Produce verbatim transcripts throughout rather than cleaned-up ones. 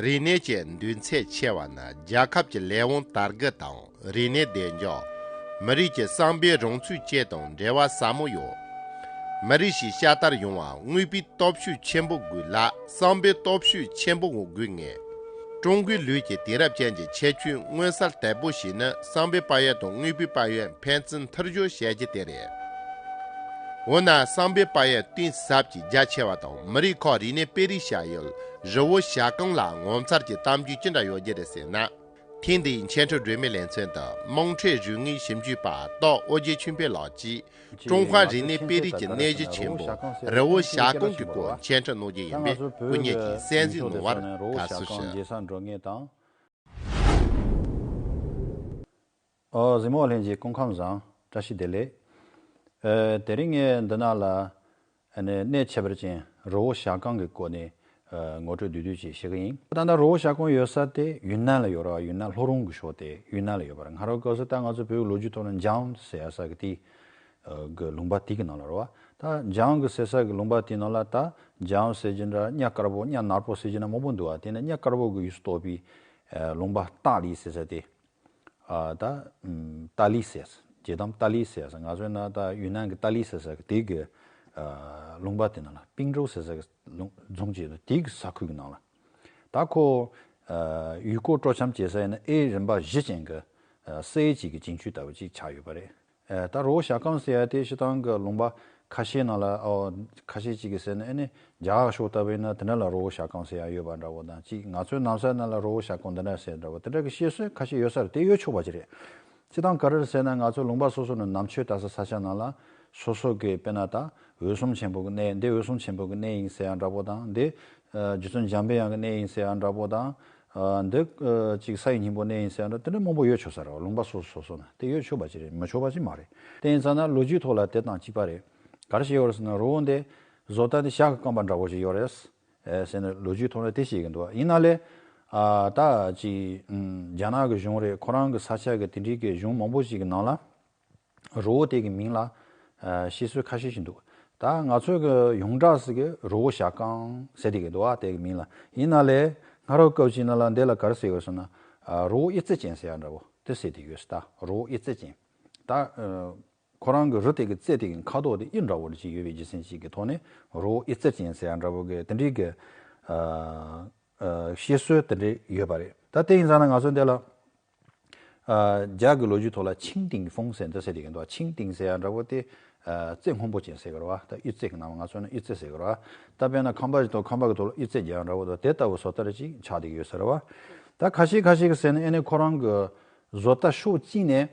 རིག་གནས་ཀྱི་འདུས་ཚད་ཆེ་བ་ནི་རྒྱལ་ཁབ་ཀྱི་ལས་དབང་དར་རྒུད་དང་རིག་གནས་བདེ་འཇགས། མི་རིགས་ཀྱི་བསམ་པའི་རང་ཚུགས་བཅས་དང་འབྲེལ་བ་ཟབ་མོ་ཡོད། མི་རིགས་ཤིག་ཤ་སྟག་ཡོང་བར་དངོས་པོའི་སྟོབས་ཤུགས་ཆེན་པོ་དགོས་ལ་བསམ་པའི་སྟོབས་ཤུགས་ཆེན་པོ་དགོས་ངེས། ཀྲུང་གོའི་ལུགས་ཀྱི་དེང་རབས་ཅན་གྱི་ཁྱད་ཆོས་མངོན་གསལ་དོད་པོ་ཞིག་ནི་བསམ་པའི་དཔལ་ཡོན་དང་དངོས་པོའི་དཔལ་ཡོན་ཕན་ཚུན་མཐུན་སྦྱོར་བྱེད་རྒྱུ་དེ་རེད། འོ་ན་བསམ་པའི་དཔལ་ཡོན་གཏིང་ཟབ་ཀྱི་རྒྱ་ཆེ་བ་དང་མི་རིགས་ཁག་རིག་གནས་སྤེལ་རེས་བྱ་ཡུལ་རི་བོ་བྱ་རྐང་ལ་ངོ་མཚར་གྱི་གཏམ་རྒྱུད་ཅི་འདྲ་ཡོད་རྒྱུ་རེད་ཟེར་ན། ཐེངས་འདིའི་འཆད་ཁྲིད་སྒྲོན་མེའི་ལེ་ཚན་དུ་དམངས་ཁྲོད་རིག་དངོས་ཞིབ་འཇུག་པ་སྟག་ཨོ་རྒྱན་ཆོས་འཕེལ་ལགས་ཀྱིས་ཀྲུང་ཧྭ་རིག་གནས་སྤེལ་རེས་ཀྱི་གནས་གཞི་ཆེན་པོ་རི་བོ་བྱ་རྐང་གི་སྐོར་འཆད་ཁྲིད་གནང་རྒྱུ་ཡིན་པས་སྐུ་ཉིད་ཀྱིས་གསན་གཟིགས་གནང་བར་དགའ་བསུ་ཞུ། ཨོ་གཟིགས་མོ་ལྷན་རྒྱས་སྐུ་ཁམས་བཟང་། བཀྲ་ཤིས་བདེ་ལེགས། ཨ་དེ་རིང་ངས་འདི་ནང་ལ་ཨ་ནི་གནས་ཁྱད་པར་ཅན་རི་བོ་བྱ་རྐང་གི་སྐོར་ནས་ཨ་ངོ་སྤྲོད་བསྡུས་བསྡུས་ཅིག་ཞུ་གི་ཡིན། ད་ལྟ་རི་བོ་བྱ་རྐང་ཡོད་ས་དེ་ཡུན་ནན་ལ་ཡོད་རེད་བ། ཡུན་ནན་ལྷོ་རོང་གི་ཕྱོགས་དེ་ཡུན་ནན་ལ་ཡོད་པ་རེད། སྔ་རབས་སྐབས་སུ་ད་ང་ཚོ་བོད་ཀྱི་ལོ་རྒྱུས་ཐོག་ནས་འཇང་ཟེར་ཡ་ས་གི་དེའི་ཨ་གི་ལུང་པ་དེ་གི་ནང་ལ་རེད་བ། ད་འཇང་གི་ཟེར་ས་གི་ལུང་པ་དེའི་ནང་ལ་ད་འཇང་ཟེར་གྱི་འདྲ་གཉའ་དཀར་པོ་གཉའ་ནར་པོ་ཟེར་གྱི་འདྲ་མང་པོ་འདུག་བ། དེ་ནས་གཉའ་དཀར་པོ་གི་ཡུལ་སུ་གཏོགས་པའི་ཨ་ལུང་པ་སྟག་ལི་ཟེར་ས་དེ། ཨ་ད་ཨམ་ཏཱ་ལི་ཟེར་ས། ཇེ་དམ་ཏཱ་ལི་ཟེར་ས། ང་ཚོའི་ནང་ད་ཡུན་ནན་གྱི་ཏཱ་ལི་ཟེར་ས་གི་དེ་གི་ཨ་ལུང་པ་དེ་ནང་ལ་པིང་ཀྲོའུ་ཟེར་ས་གི་ལུང་རྫོང་ཆེན་དེ་གི་ས་ཁུལ་གི་ནང་ལ། ད་ཁོ་ཨ་ཡུལ་སྐོར་སྤྲོ་འཆམ་བྱེད་ས་ཡིན་ན་ཨེ་རིམ་པ་བཞི་ཅན་གྱི་ཨ་སའི་གཅིག་གི་ཅིང་ཆུ་ལྟ་བུ་ཅིག་ཆགས་ཡོད་པ་རེད། ཨ་ད་རི་བོ་བྱ་རྐང་ཟེར་ཡ་དེ་སྤྱིར་བཏང་གི་ལུང་པ་ཁ་ཤས་ནང་ལ་ཨོ་ཁ་ཤས་ཅིག་གིས་ཟེར་ན་ཨེ་ནི་རྒྱ་གར་ཕྱོགས་ལྟ་བུ་ཡིན་ན་དེ་འདྲ་ལ་རི་བོ་བྱ་རྐང་ཟེར་ཡ་ཡོད་པ་འདྲ་བོ་དང་། ཅིག་ང་ཚོའི་ནང་ས་ནང་ལ་རི་བོ་བྱ་རྐང་འདི་འདྲ་ཟེར་འདྲ་བོ་དེ་འདྲ་གི་བཤད་སྲོལ་ཁ་ཤས་ཡོད་ས་རེད། དེ་ཡོད་ཆོག་པ་ཅིག་རེད། སྤྱིར་བཏང་ག་རེ་ཟེར་ན་ང་ཚོ་ལུང་པ་སོ་སོ་ནས་ནམ་ཆོས་ལྟ་ས་ས་ཆ་ནང་ལ་སོ་སོ་གི་དཔེར་ན་ད་འོད་སྲུང་ཆེན་པོ་གི་གནས། འདི་འོད་སྲུང་ཆེན་པོ་གི་གནས་ཡིན་ཟེར་ཡ་འདྲ་བོ་དང་། འདི་ཨ་རྗེ་བཙུན་འཇམ་པའི་དབྱངས་ཀྱི་གནས་ཡིན་ཟེར་ཡ་འདྲ་པོ་དང་། ཨ་འདི་ཨ་ཅིག་ས་ཡི་སྙིང་པོ་གནས་ཡིན་ཟེར་ཡ་འདྲ་དེ་འདྲ་མང་པོ་ཡོད་ཆོག་ས་རེད། ལུང་པ་སོ་སོ་སོ་སོ་ན་དེ་ཡོད་ཆོག་པ་ཅིག་རེད། མི་ཆོག་པ་ཅིག་མ་རེད། དེ་ཡིན་ཙང་ན་ལོ་རྒྱུས་ཐོག་ལ་དེ་དང་གཅིག་པ་རེད། ག་རེ་བྱས་ཡོད་རེད་ཟེར་ན་རི་བོ་འདི་བཟོ་ལྟ་འདི་བྱ་གི་རྐང་པ་འདྲ་པོ་ཅིག་ཡོད་རེད་ཨེ་ཟེར་ནས་ལོ་རྒྱུས་ཐོག་ལ་དེ་བཤད་ཀྱི་འདུག་ཡིན་ན་ལས་ཨ་ད་ཅིག་ཨམ་རྒྱ་ནག་གི་གཞུང་རེད། ཁོ་རང་གི་ས་ཆ་གི་དེ་འདྲའི་གི་གཞུང་མང་པོ་ཞིག་གི་ནང་ལ། རི་བོ་དེ་གི་མིང་ལ་ཨ་བཤད་སྲོལ་ཁ་ཤས་ཤིག་འདུག་ད་ང་ཚོའི་གི་ཡོངས་གྲགས་སུ་གི་རི་བོ་བྱ་རྐང་ཟེར་དེ་གི་འདུག་ཨ་དེ་གི་མིང་ལ། ཡིན་ན་ལས་སྔ་རབས་སྐབས་ཅིག་ནང་ལ་འདི་ལ་ག་རེ་ཟེར་ཡོད་ཟེར་ན་ཨ་རི་བོ་གཡུ་རྩེ་ཅན་ཟེར་ཡ་འདྲ་བོ་དེ་ཟེར་དེ་ཡོད་ཟེར། ད་རི་བོ་གཡུ་རྩེ་ཅན། ད་ཨ་ཁོ་རང་གི་རི་དེ་གི་རྩེ་དེ་གི་ཁ་དོག་དེ་གཡུ་འདྲ་བོ་འདྲ་ཅིག་ཡོད་པའི་རྒྱུ་མཚན་ཅིག་གི་ཐོག་ནས་རི་བོ་གཡུ་རྩེ་ཅན་ཟེར་ཡ་འདྲ་བོ་གི་དེ་འདྲའི་གི་ཨ་ཨ་བཤད་སྲོལ་དེ་འདྲའི་ཡོད་པ་རེད། ད་དེ་ཡིན་ཙང་ན་ང་ཚོ་འདི་ལ། ཨ་རྒྱ་གི་ལོ་རྒྱུས་ཐོག་ལ་ཆིང་ཏིང་ཧྥུང་ཟེར་འདི་ཟེར་དེ་གི་འདུག་ཆིང་ཏིང་ཟེར་ཡ་འདྲ་བོ་དེ་ཨ་རྩེ་སྔོན་པོ་ཅན་ཟེར་གི་རེད་བ། ད་གཡུ་རྩེ་གི་ནང་ང་ཚོ་ནི་གཡུ་རྩེ་ཟེར་གི་རེད་བ། ད་དཔེར་ན་ཁང་པ་ཞིག་དང་ཁང་པ་གི་ཐོག་ལ་གཡུ་རྩེ་རྒྱག་ཡ་འདྲ་བོ་དང་དེ་ལྟ་བུ་བཟོ་ལྟ་རེ་ཅིག་ཆགས་བསྡད་ཀྱི་ཡོད་ས་རེད་བ། ད་ཁ་ཤས་ཁ་ཤས་ཀྱི་ཟེར་ན་ཨེ་ནས་ཁོ་རང་གི་བཟོ་ལྟ་ཕྱོགས་གཅིག་ནས་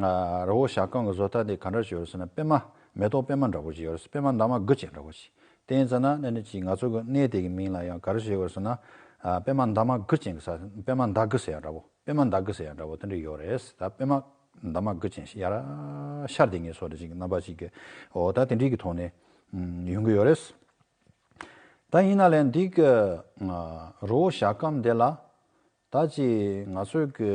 ཨ་རི་བོ་བྱ་རྐང་གི་བཟོ་ལྟ་དེ་ག་འདྲ་ཞིག་ཡོད་རེད་ཟེར་ན་པད་མ་མེ་ཏོག་པད་མ་འདྲ་བོ་ཞིག་ཡོད་རེད། པད་མ་འདབ་མ་དགུ་ཅན་འདྲ་བོ་ཞིག་དེ་ཡིན་ཙང་ན་ཨེ་ནས་ཅིག་ང་ཚོ་གི་གནས་དེ་གི་མིང་ལ་ཡང་ག་རེ་ཞིག་ཡོད་རེད་ཟེར་ན་ཨ་པད་མ་འདབ་མ་དགུ་ཅན་གི་ས། པད་མ་འདབ་དགུ་ཟེར་ཡ་འདྲ་བོ། པད་མ་འདབ་དགུ་ཟེར་ཡ་འདྲ་བོ་དེ་འདྲ་ཡོད་རེད། ད་པད་མ་འདབ་མ་དགུ་ཅན་ཞིག་ཡར་ཤར་དེ་ངེས་སོ་རེ་ཅིག་རྣམ་པ་ཅིག་གི་འོ་ད་དེ་འདྲའི་གི་ཐོག་ནས་ཡོང་གི་ཡོད་རེད། ད་ཡིན་ན་ལས་འདི་གི་རི་བོ་བྱ་རྐང་དེ་ལ་ད་ཅི་ང་ཚོའི་གི་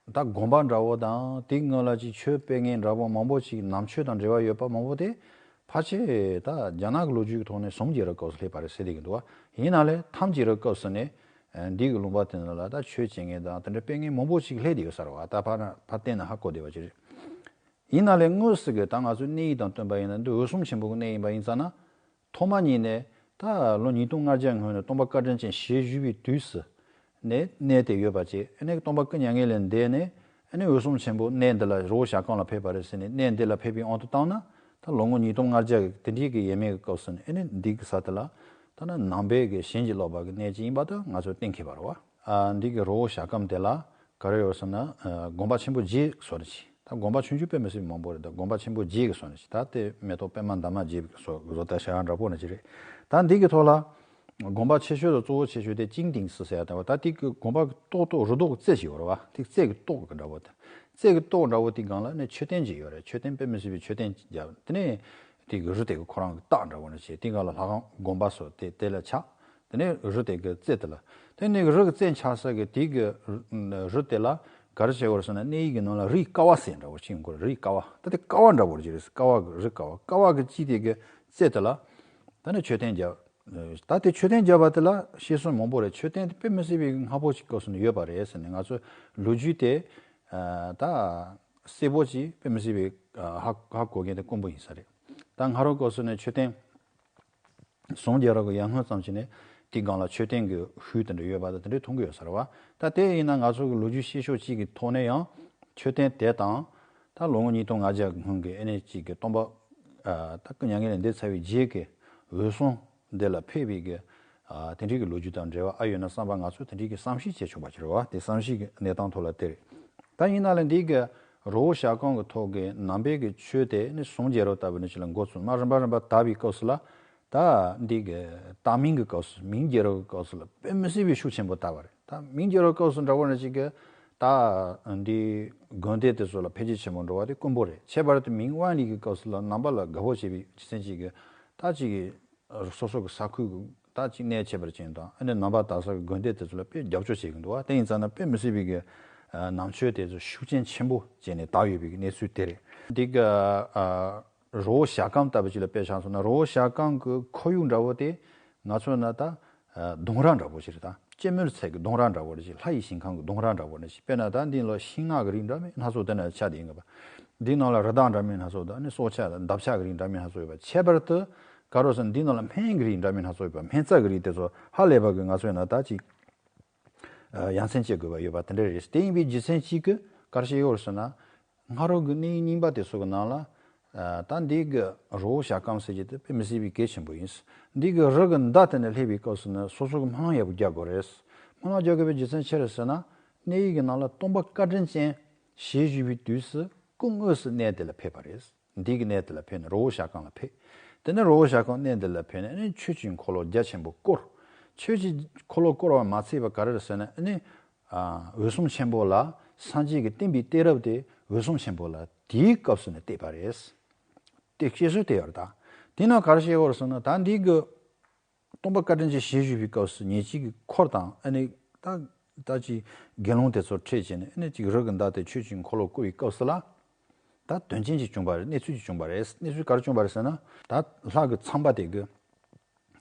ད་དགོན་པ་འདྲ་བོ་དང་དེ་སྔོན་ལ་ཅིག་ཆོས་སྤེལ་མཁན་འདྲ་བོ་མང་པོ་ཅིག་ནམ་ཆོས་དང་འབྲེལ་བ་ཡོད་པ་མང་པོ་དེ་ཕལ་ཆེར་ད་རྒྱ་ནག་གི་ལོ་རྒྱུས་ཀྱི་ཐོག་ནས་ཟངས་ཀྱི་རི་སྐབས་སུ་སླེབས་པ་རེད་ཟེར་བསྡད་ཀྱི་འདུག་བ། ཡིན་ན་ལས་ཐང་ཅིག་རི་སྐབས་སུ་ནས། ཨ་འདི་གི་ལུང་པ་དེ་ནང་ལ་ད་ཆོས་བྱེད་མཁན་དང་དེ་འདྲ་སྤེལ་མཁན་མང་པོ་ཞིག་སླེབས་བསྡད་ཡོད་ས་རེད་བ། ད་ཕར་ན་ཕར་བལྟས་ན་ཧ་གོ་བདེ་བ་ཅིག་རེད། ཡིན་ན་ལས་དངོས་སུ་གི་ད་ང་ཚོའི་གནས་ཡིག་དང་བསྟུན་པ་ཡིན་ན་འདི་འོད་སྲུང་ཆེན་པོ་གི་གནས་ཡིན་པ་ཡིན་ཙང་ན། ཐོག་མ་ཉིད་ནས་ད་ལོ་ཉིས་སྟོང་ལྔ་བརྒྱ་སྔོན་ནས་སྟོན་པ་བཀའ་དྲིན་ཅན་ཞལ་བཞུགས་པའི་དུས་སུ་ནས་གནས་དེ་ཡོད་པ་བཅས། ཨ་ནི་སྟོན་པ་སྐུ་མྱ་ངན་ལས་འདས་ནས་ཨ་ནི་འོད་སྲུང་ཆེན་པོ་གནས་འདི་ལ་རི་བོ་བྱ་རྐང་ལ་ཕེབས་པ་རེད་ཟེར་ནས་གནས་འདི་ལ་ཕེབས་པའི་དབང་དུ་བཏང་ན་ད་ལོ་ངོ་ཉིས་སྟོང་ལྔ་བརྒྱ་གི་དེ་འདྲའི་གི་ཡས་མས་ཀྱི་སྐབས་སུ་ནས་ཨ་ནི་འདི་གི་ས་དེ་ལ། ད་ནི་ནང་པའི་གི་བྱིན་གྱིས་རློབ་པ་གི་གནས་ཅིག་ཡིན་པ་དེ་ང་ཚོས་གཏན་འཁེལ་བ་རེད་བ། ཨ་འདི་གི་རི་བོ་བྱ་རྐང་དེ་ལ་ག་རེ་ཡོད་ཟེར་ན་ཨ་དགོན་པ་ཆེན་པོ་བརྒྱད་བཟོ་ནི་ཅིག་ད་དགོན་པ་ཆུང་ཆུང་དཔེ་མི་སྲིད་མང་པོ་རེད། ད་དགོན་པ་ཆེན་པོ་བརྒྱད་ཀྱི་བཟོ་ནི་ཅིག་ད་དེ་མེ་ཏོག་པད་མ་འདབ་མ་བརྒྱད་ཀྱི་བཟོ་བཟོ་ལྟ་བྱ་ཡག་འདྲ་པོ་ནི་ཅིག་རེད། ད་འདི་གི་ཐོག་ལ་དགོན་པ་ཆེ་ཤོས་དང་གཙོ་བོ་ཆེ་ཤོས་དེ་ཅིང་ཏིང་སི་ཟེར་ཡ་ད་བ། ད་དེ་གི་དགོན་པ་གི་ཏོག་ཏོག་རི་ཏོག་གི་རྩེ་ཅིག་ཡོད་རེད་བ། དེ་རྩེ་གི་ཏོག་གི་འདྲ་པོ་དེ། རྩེ་གི་ཏོག་འདྲ་པོ་དེ་སྒང་ལ་ནི་མཆོད་རྟེན་ཅིག་ཡོད་རེད། མཆོད་རྟེན་དཔེ་མི་སྲིད་པའི་མཆོད་རྟེན་ཅིག་བརྒྱབ། དེ་ནས་དེ་གི་རི་དེ་གི་ཁོ་རང་གི་རྟགས་འདྲ་པོ་ནི་བྱས། དེ་སྒང་ལ་ལྷ་ཁང་དགོན་པ་སོགས་དེ་དེ་ལ་ཆགས། དེ་ནས་རི་དེ་གི་རྩེ་དེ་ལ། དེ་ནས་རི་གི་རྩེ་ཆགས་ས་གི་དེ་གི་རི་དེ་ལ་ག་རེ་བྱས་ཡོད་རེད་ཟེར་ན་གནས་ཡིག་གི་ནང་ལ་རིའི་ཀ་བ་ཟེར་འདྲ་པོ་ཅིག་ཡོང་གི་རེད། རིའི་ཀ་བ། ད་དེ་ཀ་བ་འདྲ་པོ་ཅིག་རེད། ཀ་བ་གི་རི་ཀ་བ། ཀ་བ་གི་དཀྱིལ་དེ་གི་རྩེ་དེ་ལ་ད་ནི་མཆོད་རྟེན་བརྒྱབ། ད་དེ་མཆོད་རྟེན་བརྒྱབ་པ་དེ་ལ་བཤད་སྲོལ་མང་པོ་རེད། མཆོད་རྟེན་དེ་དཔེ་མི་སྲིད་པའི་སྔ་པོ་ཅིག་སྐབས་སུ་ནས་ཡོད་པ་རེད་ཟེར་ནས། ང་ཚོ་ལོ་རྒྱུས་དེ་ད་གསལ་པོ་ཅིག་དཔེ་མི་སྲིད་པའི་ཧ་ཧ་གོ་མཁན་དེ་དཀོན་པོ་ཡིན་ས་རེད། ད་སྔ་རོལ་སྐབས་སུ་ནས་མཆོད་རྟེན་ཟངས་རྒྱ་རོ་གི་ཡར་སྔོན་ཙམ་ཞིག་ནས་དེའི་སྒང་ལ་མཆོད་རྟེན་གྱི་ཤུལ་དེ་འདྲ་ཡོད་པ་དང་དེ་འདྲའི་མཐོང་གི་ཡོད་ས་རེད་བ། ད་དེ་ཡིན་ན་ང་ཚོ་གི་ལོ་རྒྱུས་བཤད་ཕྱོགས་གཅིག་གི་ཐོག་ནས་ཡང་མཆོད་རྟེན་དེ་དང་། ད་ལོ་ངོ་ཉིས་སྟོང་ལྔ་བརྒྱ་སྔོན་གྱི་ཨ་ནེ་གཅིག་གི་སྟོན་པ་ད་སྐུ་མྱ་ངན་ལས་འདས་ཚར་བའི་རྗེས་ཀྱི་འོད་སྲུང་འདི་ལ་ཕེབས་པའི་གི་དེ་འདྲའི་གི་ལོ་རྒྱུས་དང་འབྲེལ་བ་ཨ་ཡོད་ན་བསམ་པ། ང་ཚོས་དེ་འདྲའི་གི་བསམ་གཞིག་བྱེད་ཆོག་པ་ཅིག་རེད་བ། དེ་བསམ་གཞིག་གི་གནས་སྟངས་ཐོག་ལ་དེ་རེད། ད་ཡིན་ན་ལས་འདི་གི་རི་བོ་བྱ་རྐང་གི་ཐོག་གི་ནང་པའི་གི་ཆོས་དེ་ནི་ཟངས་རྒྱ་རོ་ལྟ་བུ་ནི་ཅིག་ལ་འགོ་བཙུགས་མ་རིམ་པ་རིམ་པ་དར་བའི་སྐབས་སུ་ལ། ད་འདི་གི་བཏགས་མིང་གི་སྐབས་སུ་མིང་རྒྱ་རོ་གི་སྐབས་སུ་ལ་དཔེ་མི་སྲིད་པའི་ཤུགས་ཆེན་པོ་བཏགས་པ་རེད། ད་མིང་རྒྱ་རོ་སྐབས་སུ་འདྲ་བོ་ནི་ཅིག་གི་ད་འདི་དགོན་སྡེ་དེ་ཚོ་ལ་འཕེལ་རྒྱས་ཆེན་པོ་འགྲོ་བ་དེ་དཀོན་པོ་རེད། ཁྱད་པར་དུ་མིང་ཝང་ལི་གི་སྐབས་སུ་ལ་ནང་པ་ལ་དགའ་པོ་བྱེད་པའི་རྒྱུ་མཚན་ཅིག་གི་ད་ཅིག་གི་སོ་སོ་གི་ས་ཁུལ་གི་ད་ཅིག་གནས་ཁྱད་པར་ཅན་དང་ཨ་ནི་ནང་པ་དར་ས་གི་དགོན་སྡེ་དེ་ཚོ་ལ་དཔེ་རྒྱབ་སྐྱོར་བྱེད་ཀྱི་འདུག་བ། དེ་ཡིན་ཙང་ན་དཔེ་མི་སྲིད་པའི་གི་ནང་ཆོས་དེ་ཚོ་ཤུགས་རྐྱེན་ཆེན་པོ་བྱས་ནས་དར་ཡོད་པའི་གི་གནས་ཚུལ་དེ་རེད། འདི་གི་རི་བོ་བྱ་རྐང་ལྟ་བུ་ཅིག་ལ་དཔེ་བཞག་སོང་ན། རི་བོ་བྱ་རྐང་གི་ཁོར་ཡུག་འདྲ་བོ་དེ་ང་ཚོ་ན་ད་ལྡུམ་ར་འདྲ་བོ་ཞིག་རེད། ད་སྐྱེད་མོས་ཚལ་གྱི་ལྡུམ་ར་འདྲ་བོ་རེད། ཅིག་ལྷ་ཡི་ཞིང་ཁམས་ཀྱི་ལྡུམ་ར་འདྲ་བོ་རེད། ཅིག་དཔེར་ན་ད་འདི་ལ་ཤིང་ནགས་ཀྱི་རིགས་འདྲ་མིན་སྣ་ཚོགས་དེ་འདྲ་ཆགས་བསྡད་ཡོད་པ། འདི་ནང་ལ་རི་དྭགས་འདྲ་མིན་སྣ་ཚོགས་དང་ནི་སྲོག་ཆགས་དང་འདབ་ཆགས་ཀྱི་རིགས་འདྲ་མིན་སྣ་ཚོགས་ཡོད་པ། ཁྱད་པར་དུ་ག་རེ་ཟེར་ན་འདི་ནང་ལ་སྨན་གྱི་རིགས་འདྲ་མིན་སྣ་ཚོགས་ཡོད་པ། སྨན་རྩྭ་གི་རིགས་དེ་ཚོ་ཧ་ལས་པ་གི་ང་ཚོ་ཡིན་ན་ད་ཅིག་ཡ་མཚན་སྐྱེ་དགོས་པ་ཡོད་པ་དེ་འདྲ་རེད། དེ་ཡིན་པའི་རྒྱུ་མཚན་གཅིག་གི་ག་རེ་ཞིག་ཡོད་རེད་ཟེར་ན། སྔ་རོལ་གྱི་གནས་རྙིང་པ་དེ་ཚོ་གི་ནང་ལ་ད་འདི་གི་རི་བོ་བྱ་རྐང་ཟེར་གྱི་དེ་དཔེ་མི་སྲིད་པའི་གལ་ཆེན་པོ་ཡིན། འདི་གི་རི་གི་མདའ་དེ་ནས་སླེབས་པའི་སྐབས་སུ་ནི་སོ་སོ་གི་སྨོན་ལམ་ཡག་པོ་རྒྱག་དགོས་རེད། སྨོན་ལམ་རྒྱག་དགོས་པའི་རྒྱུ་མཚན་ཅི་རེད་ཟེར་ན། གནས་ཡིག་གི་ནང་ལ་སྟོན་པ་བཀའ་དྲིན་ཅན་ཞལ་བཞུགས་པའི་དུས་སུ་སྐུ་དངོས་སུ་གནས་དེ་ལ་ཕེབས་པ་རེད། འདི་གི་གནས་དེ་ལ་ཕེབས་ནས་རི་བོ་བྱ་རྐང་ལ་ཕེབས། དེ་ནས་རི་བོ་བྱ་རྐང་གནས་འདི་ལ་ཕེབས་ནས་ཨ་ནི་ཆོས་ཀྱི་འཁོར་ལོ་རྒྱ་ཆེན་པོ་བསྐོར། ཆོས་ཀྱི་འཁོར་ལོ་བསྐོར་བ་མ་ཚད་པ་ག་རེ་རེད་ཟེར་ན། ཨ་ནི་འོད་སྲུང་ཆེན་པོ་ལ་སངས་རྒྱས་ཀྱི་བསྟན་པའི་གཏད་རབས་དེ་འོད་སྲུང་ཆེན་པོ་ལ་དེའི་སྐབས་སུ་ནས་གཏད་པ་རེད། དེ་བཤད་སྲོལ་དེ་ཡོད་རེད། ད་དེ་ནང་ག་རེ་བཤད་ཡོད་རེད་ཟེར་ན། ད་འདི་གི་སྟོན་པ་བཀའ་དྲིན་ཅན་ཞལ་བཞུགས་པའི་སྐབས་སུ་ཉེ་ཆར་གྱི་འཁོར་དང་ཨ་ནི་ད་ད་ཅི་དགེ་སློང་དེ་ཚོ་ཁྲིད་བྱས་ནས་ཨ་ནི་ཅིག་རི་གི་མདའ་དེ་ཆོས་ཀྱི་འཁོར་ལོ་བསྐོར་བའི་སྐབས་སུ་ལ། ད་དོན་རྐྱེན་ཅིག་བྱུང་བ་རེད། གནས་ཚུལ་ཅིག་བྱུང་བ་རེད། གནས་ཚུལ་ག་རེ་བྱུང་བ་རེད་ཟེར་ན། ད་ལྷ་གི་ཚངས་པ་དེ་གི་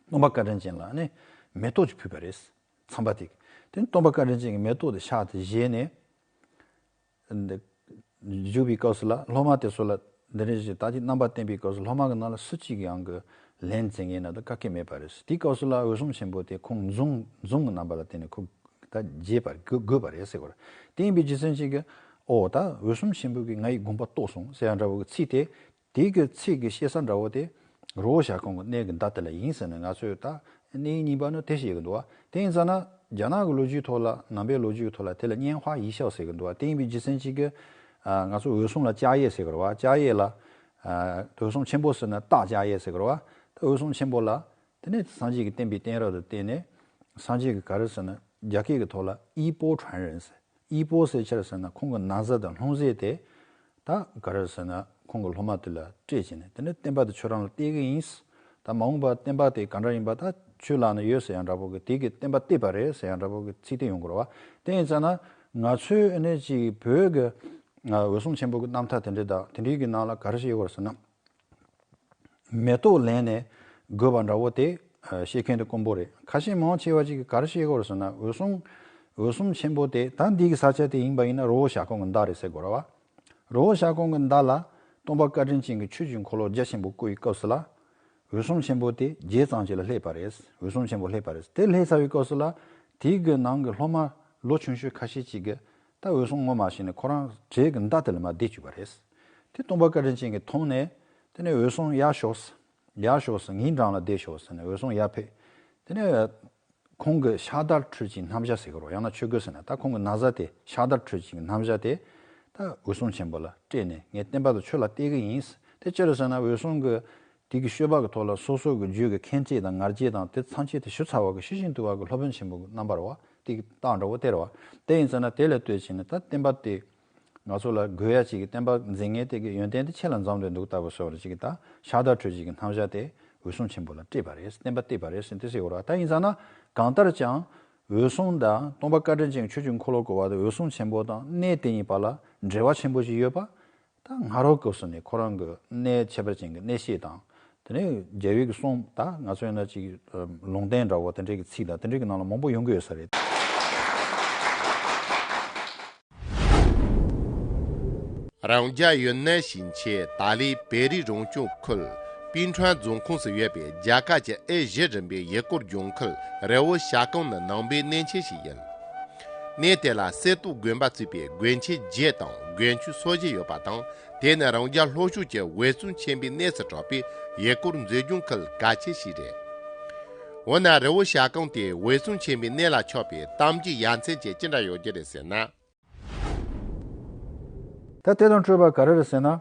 སྟོན་པ་བཀའ་དྲིན་ཅན་ལ་ཨ་ནི་མེ་ཏོག་ཅིག་ཕུལ་བ་རེད། ཚངས་པ་དེ་གི། དེ་ནི་སྟོན་པ་བཀའ་དྲིན་ཅན་གྱི་མེ་ཏོག་དེ་ཕྱག་ཏུ་བཞེས་ནས། འདི་བཞུགས་པའི་སྐབས་སུ་ལ་སློབ་མ་དེ་ཚོ་ལ་འདི་འདྲ་ཞིག་ད་ཅིག་རྣམ་པ་བསྟན་པའི་སྐབས་སུ་སློབ་མ་གི་ནང་ལ་སུ་གཅིག་ཡང་གི་ལན་འཛིན་མཁན་ན་ད་ག་གེ་མེད་པ་རེད། དེའི་སྐབས་སུ་ལ་འོད་སྲུང་ཆེན་པོ་དེ་ཁོང་མཛུབ་མཛུབ་གི་རྣམ་པ་ལ་བརྟེན་ནས་ཁོ་ད་བརྗེད་པར་དགོས་དགོས་པ་རེད་ཟེར་བ་རེད། དེ་ཡིན་པའི་རྒྱུ་མཚན་གཅིག་གི། ཨོ་ད་འོད་སྲུང་ཆེན་པོ་གིས་ང་ཡི་དགོངས་པ་རྟོགས་སོང་ཟེར་ཡ་འདྲ་བོ་གི་ཚིག་དེ། དེ་གི་ཚིག་གི་བཤད་ས་འདྲ་བོ་དེ་རི་བོ་བྱ་རྐང་གི་གནས་ཀྱི་མདའ་དེ་ལ་ཡིན་ཟེར་ནས་ང་ཚོས་ད་གནས་རྙིང་པ་ནི་དེ་བཤད་གི་འདུག་བ། དེ་ཡིན་ཙང་ན་རྒྱ་ནག་གི་ལོ་རྒྱུས་ཐོག་ལ་ནང་པའི་ལོ་རྒྱུས་ཐོག་ལ་དེ་ལ་拈ན་ཧྭ་ཡི་ཤའོ་ཟེར་གི་འདུག་བ། དེ་ཡིན་པའི་རྒྱུ་མཚན་གཅིག་གི། ང་ཚོ་འོད་སྲུང་ལ་ཅག་ཡེ་ཟེར་གི་རེད་བ། ཅག་ཡེ་ལ། འོད་སྲུང་ཆེན་པོ་ཟེར་ན་སྟག་ཅག་ཡེ་ཟེར་གི་རེད་བ། ད་འོད་སྲུང་ཆེན་པོ་ལ། དེ་ནས་སངས་རྒྱས་ཀྱི་བསྟན་པའི་གཏད་རབས་དང་བསྟན་ནས། སངས་རྒྱས་ཀྱི་ག་རེ་ཟེར་ན་རྒྱ་སྐད་ཀྱི་ཐོག་ལ་衣钵传人ཟེར།衣钵ཟེར་ཆ་རེད་ཟེར་ན་ཁོང་གི་ན་བཟའ་དང་ལྷུང་བཟེད་དེ། ད་ག་རེ་ཟེར་ན་ཁོང་གི་སློབ་མ་དེ་ལ་སྤྲད་བྱས་ནས་དེ་ནས་བསྟན་པ་དེ་ཁྱོད་རང་ལ་གཏད་གི་ཡིན། ད་མ་འོངས་པར་བསྟན་པ་དེ་ག་འདྲ་ཡིན་པ་ད་ཁྱོད་ལ་ནི་ཡོད་ཟེར་ཡང་འདྲ་པོ་གི་དེ་གི་བསྟན་པ་གཏད་པ་རེད་ཟེར་ཡང་འདྲ་པོ་གི་ཚིག་དེ་ཡོང་གི་རེད་བ། དེ་ཡིན་ཙང་ན་ང་ཚོའི་ཨ་ནི་ཅིག་བོད་གི་འོད་སྲུང་ཆེན་པོ་གི་རྣམ་ཐར་དེ་འདྲ་དང་དེ་འདྲའི་གི་ནང་ལ་ག་རེ་ཞིག་ཡོད་རེད་ཟེར་ན། མེ་ཏོག་ལེན་ནས་དགོས་པ་འདྲ་བོ་དེ་བཤད་མཁན་དེ་དཀོན་པོ་རེད། ཁ་ཤས་མང་ཆེ་བ་ཅིག་གིས་ག་རེ་བཤད་ཀྱི་ཡོད་རེད་ཟེར་ན། འོད་སྲུང་འོད་སྲུང་ཆེན་པོ་དེ་ད་འདི་གི་ས་ཆ་དེ་ཡིན་པ་ཡིན་ན་རི་བོ་བྱ་རྐང་གི་མདའ་རེད་ཟེར་དགོས་རེད་བ། རི་བོ་བྱ་རྐང་གི་མདའ་ལ་སྟོན་པ་བཀའ་དྲིན་ཅན་གྱི་ཆོས་ཀྱི་འཁོར་ལོ་རྒྱ་ཆེན་པོ་བསྐོར་བའི་སྐབས་སུ་ལ། འོད་སྲུང་ཆེན་པོ་དེ་རྗེ་ཙམ་ཅིག་ལ་སླེབས་པ་རེད། འོད་སྲུང་ཆེན་པོ་སླེབས་པ་རེད། དེ་སླེབས་ཚར་བའི་སྐབས་སུ་ལ་དེའི་གི་ནང་གི་སློབ་མ་ལོ་ཆུང་ཤོས་ཁ་ཤས་ཅིག་གིས། ད་འོད་སྲུང་ངོ་མ་ཤེས་ནས་ཁོ་རང་གྲལ་གྱི་མདའ་དེ་ལ་མར་བསྡད་བཅུག་པ་རེད། དེ་སྟོན་པ་བཀའ་དྲིན་ཅན་གྱིས་མཐོང་ནས། དེ་ནས་འོད་སྲུང་ཡར་ཤོག་ཟེར། ཡར་ཤོག་ཟེར། ངའི་འགྲམ་ལ་བསྡད་ཤོག་ཟེར་ནས་འོད་སྲུང་ཡར་ཕེབས། དེ་ནས་ཁོང་གི་ཕྱག་དར་ཁྲོད་ཀྱི་སྣམ་སྦྱར་ཟེར་གི་རོ། ཡང་ན་ཆོས་གོས་ཟེར་ན་ད་ཁོང་གི་ན་བཟའ་དེ་ཕྱག་དར་ཁྲོད་ཀྱི་སྣམ་སྦྱར་དེ་ད་འོད་སྲུང་ཆེན་པོ་ལ་སྤྲད་ནས་ངས་བསྟན་པ་དེ་ཁྱོད་ལ་གཏད་གི་ཡིན་ཟེར། དེ་ཅི་རེད་ཟེར་ན་འོད་སྲུང་གི་དེ་གི་སྤྱོད་པ་གི་ཐོག་ལ་སོ་སོ་གི་རྒྱུད་ཀྱི་མཁན་ཆེན་དང་ང་རྒྱལ་དང་དེ་ཚང་ཆེད་དུ་ཞུ་ཚར་བ་གི་ཤེར་ཕྱིན་དུ་བ་གི་སློབ་དཔོན་ཆེན་པོ་གི་རྣམ་པ་རེད་བ། དེ་གི་རྟགས་འདྲ་བོ་དེ་རེད་བ། དེ་ཡིན་ཟེར་ན་དེ་ལ་ལྟོས་བྱས་ནས་ད་བསྟན་པ་དེ་ང་ཚོ་ལ་དགོས་ཡ་ཅིག་གི་བསྟན་པ་འཛིན་མཁན་དེ་གི་ཡོན་ཏན་དེ་ཁྱེད་ལ་འཛོམས་བསྡད་འདུག་ལྟ་བུ་བཟོ་བ་ཅིག་གི་ད་ཕྱག་དར་ཁྲོད་ཅིག་གི་སྣམ་སྦྱར་དེ་འོད་སྲུང་ཆེན་པོ་ལ་སྤྲད་པ་རེད། བསྟན་པ་གཏད་པ་རེད་ཟེར་དེ་ཟེར་བ་རེད་བ། ད་ཡིན་ཟེར་ན་གང་ལྟར་ཀྱང་འོད་སྲུང་དང་སྟོན་པ་བཀའ་དྲིན་ཅན་ཆོས་ཀྱི་འཁོར་ལོ་བསྐོར་བ་དང་འོད་སྲུང་ཆེན་པོ་དང་གནས་དེ་གཉིས་བར་ལ་འབྲེལ་བ་ཆེན་པོ་ཞིག་ཡོད་པ། ད་སྔ་རོལ་སྐབས་སུ་ནས་ཁོ་རང་གི་གནས་ཁྱད་པར་ཅན་གྱི་གནས་བཤད་དང་། དེ་ནས་རྒྱལ་བའི་གི་གསུང་ད་ང་ཚོ་ཡིན་ན་ཅིག་ལུང་བསྟན་འདྲ་བོ་དེ་འདྲའི་གི་ཚིག་དང་དེ་འདྲའི་གི་ནང་ལ་མང་པོ་ཡོང་གི་ཡོད་ས་རེད། རང་རྒྱལ་ཡུན་ནན་ཞིང་ཆེན་ཏཱ་ལའི་བེ་རི་རང་སྐྱོང་ཁུལ་པིན་ཁྲོན་རྫོང་ཁོངས་སུ་ཡོད་པའི་རྒྱ་གར་གྱི་ཨེ་བཞི་རིམ་པའི་ཡུལ་སྐོར་ལྗོངས་ཁུལ་རི་བོ་བྱ་རྐང་ནི་ནང་པའི་གནས་ཆེན་ཞིག་ཡིན། གནས་དེ་ལ་གསེར་ཏོག་དགོན་པ་གཙོས་པའི་དགོན་ཆེན་བརྒྱད་དང་དགོན་ཆུང་སོ་བཞི་ཡོད་པ་དང་། དེ་ནི་རང་རྒྱལ་ལྷོ་ཕྱོགས་ཀྱི་འོད་སྲུང་ཆེན་པོའི་གནས་སུ་གྲགས་པའི་ཡུལ་སྐོར་མཛེས་ལྗོངས་ཁུལ་གལ་ཆེ་ཞིག་རེད། འོ་ན་རི་བོ་བྱ་རྐང་དེ་འོད་སྲུང་ཆེན་པོའི་གནས་ལ་ཆགས་པའི་གཏམ་རྒྱུད་ཡ་མཚན་ཅན་ཅི་འདྲ་ཡོད་རྒྱུ་རེད་ཟེར་ན། ད་དེ་དང་འཕྲོས་པ་ག་རེ་རེད་ཟེར་ན།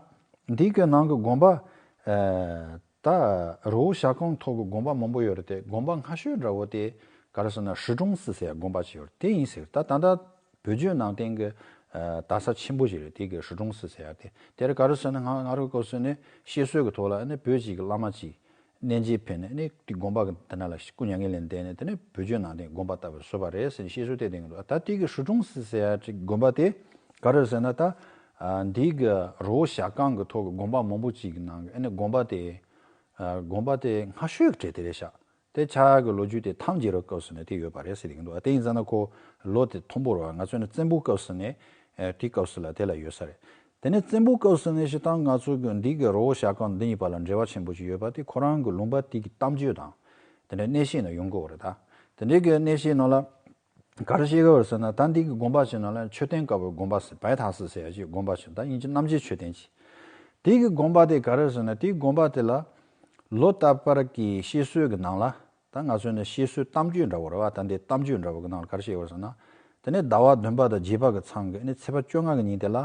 འདི་གི་ནང་གི་དགོན་པ། ཨ་ད་རི་བོ་བྱ་རྐང་ཐོག་གི་དགོན་པ་མང་པོ་ཡོད་རེད་དེ། དགོན་པ་སྔ་ཤོས་འདྲ་བོ་དེ་ག་རེ་ཟེར་ན་ཧྲི་ཀྲུང་སི་ཟེར་ཡ་དགོན་པ་ཅིག་ཡོད་རེད། དེ་ཡིན་ཟེར། ད་ད་ལྟ་བོད་བརྒྱུད་ནང་བསྟན་གྱི་ཨ་དར་ས་ཆེན་པོ་ཞིག་རེད། དེ་གི་ཧྲི་ཀྲུང་སི་ཟེར་ཡ་དེ། དེར་ག་རེ་ཟེར་ན་ང་ང་རང་སྐབས་སུ་ནས་བཤད་སྲོལ་གྱི་ཐོག་ལ་ཨ་ནི་བོད་ཀྱི་བླ་མ་ཅིག་གནས་མཇལ་ཕེབས་ནས་ཨ་ནི་དེ་དགོན་པ་གི་དེ་ན་ལ་སྐུ་མྱ་ངན་ལས་འདས་ནས་དེ་ནས་བོད་བརྒྱུད་ནང་བསྟན་དགོན་པ་ལྟ་བུ་བཟོས་པ་རེད་ཟེར་ནས་བཤད་སྲོལ་དེ་བསྟན་གྱི་འདུག་ད་དེ་གི་ཧྲི་ཀྲུང་སི་ཟེར་ཡ་ཅིག་དགོན་པ་དེ་ག་རེ་ཟེར་ན། ད་ཨ་འདི་གི་རི་བོ་བྱ་རྐང་གི་ཐོག་གི་དགོན་པ་མང་པོ་ཅིག་གི་ནང་གི་ཨ་ནི་དགོན་པ་དེ་ཨ་དགོན་པ་དེ་སྔ་ཤོས་ཀྱི་གྲས་དེ་རེད་ཤག་དེ་ཆགས་ཡག་གི་ལོ་རྒྱུས་དེ་ཐང་རྒྱལ་རབས་སྐབས་སུ་ནས་དེ་ཡོད་པ་རེད་ཟེར་གྱི་འདུག་དེ་ཡིན་ཙང་ན་ཁོ་ལོ་དེ་མཐོན་པོ་རེད་བ། ང་ཚོ་ནི་བཙན་པོའི་སྐབས་སུ་ནས་ཨ་དེའི་སྐབས་སུ་ལ་དེ་ལ་ཡོད་ས་རེད། དེ་ནས་བཙན་པོའི་སྐབས་སུ་ནས་སྤྱིར་བཏང་ང་ཚོ་གི་འདི་གི་རི་བོ་བྱ་རྐང་འདི་གཉིས་བར་ལ་འབྲེལ་བ་ཆེན་པོ་ཞིག་ཡོད་པ་དེ་ཁོ་རང་གི་ལུང་པ་དེ་གི་གཏམ་རྒྱུད་དང་དེ་འདྲའི་གནས་བཤད་ནང་ཡོང་གི་ཡོད་རེད། ད་དེ་འདྲའི་གི་གནས་བཤད་ནང་ལ་ག་རེ་བཤད་ཀྱི་ཡོད་རེད་ཟེར་ན། ད་འདི་གི་དགོན་པ་ཞིག་ནང་ལ་མཆོད་རྟེན་དཀར་པོའི་དགོན་པ་ཟེར་བའི་ཐ་སི་ཟེར་ཡ་ཅིག་དགོན་པ་ཞིག་ད་དབྱིན་ཇི་རྣམ་རྒྱལ་མཆོད་རྟེན་ཅིག་དེ་གི་དགོན་པ་དེ་ག་རེ་ཟེར་ན། དེའི་དགོན་པ་དེ་ལ་ལོ་རྟག་པར་གྱི་བཤད་སྲོལ་གྱི་ནང་ལ། ད་ང་ཚོ་ནི་བཤད་སྲོལ་གཏམ་རྒྱུད་འདྲ་བོ་རེད་བ། ད་འདི་གཏམ་རྒྱུད་འདྲ་བོ་གི་ནང་ལ་ག་རེ་བཤད་ཡོད་ཟེར་ན། དེ་ནས་ཟླ་བ་བདུན་པ་དང་བརྒྱད་པ་གི་མཚམས་ཀྱི་ཨ་ནི་ཚེས་པ་བཅོ་ལྔ་གི་ཉིན་དེ་ལ།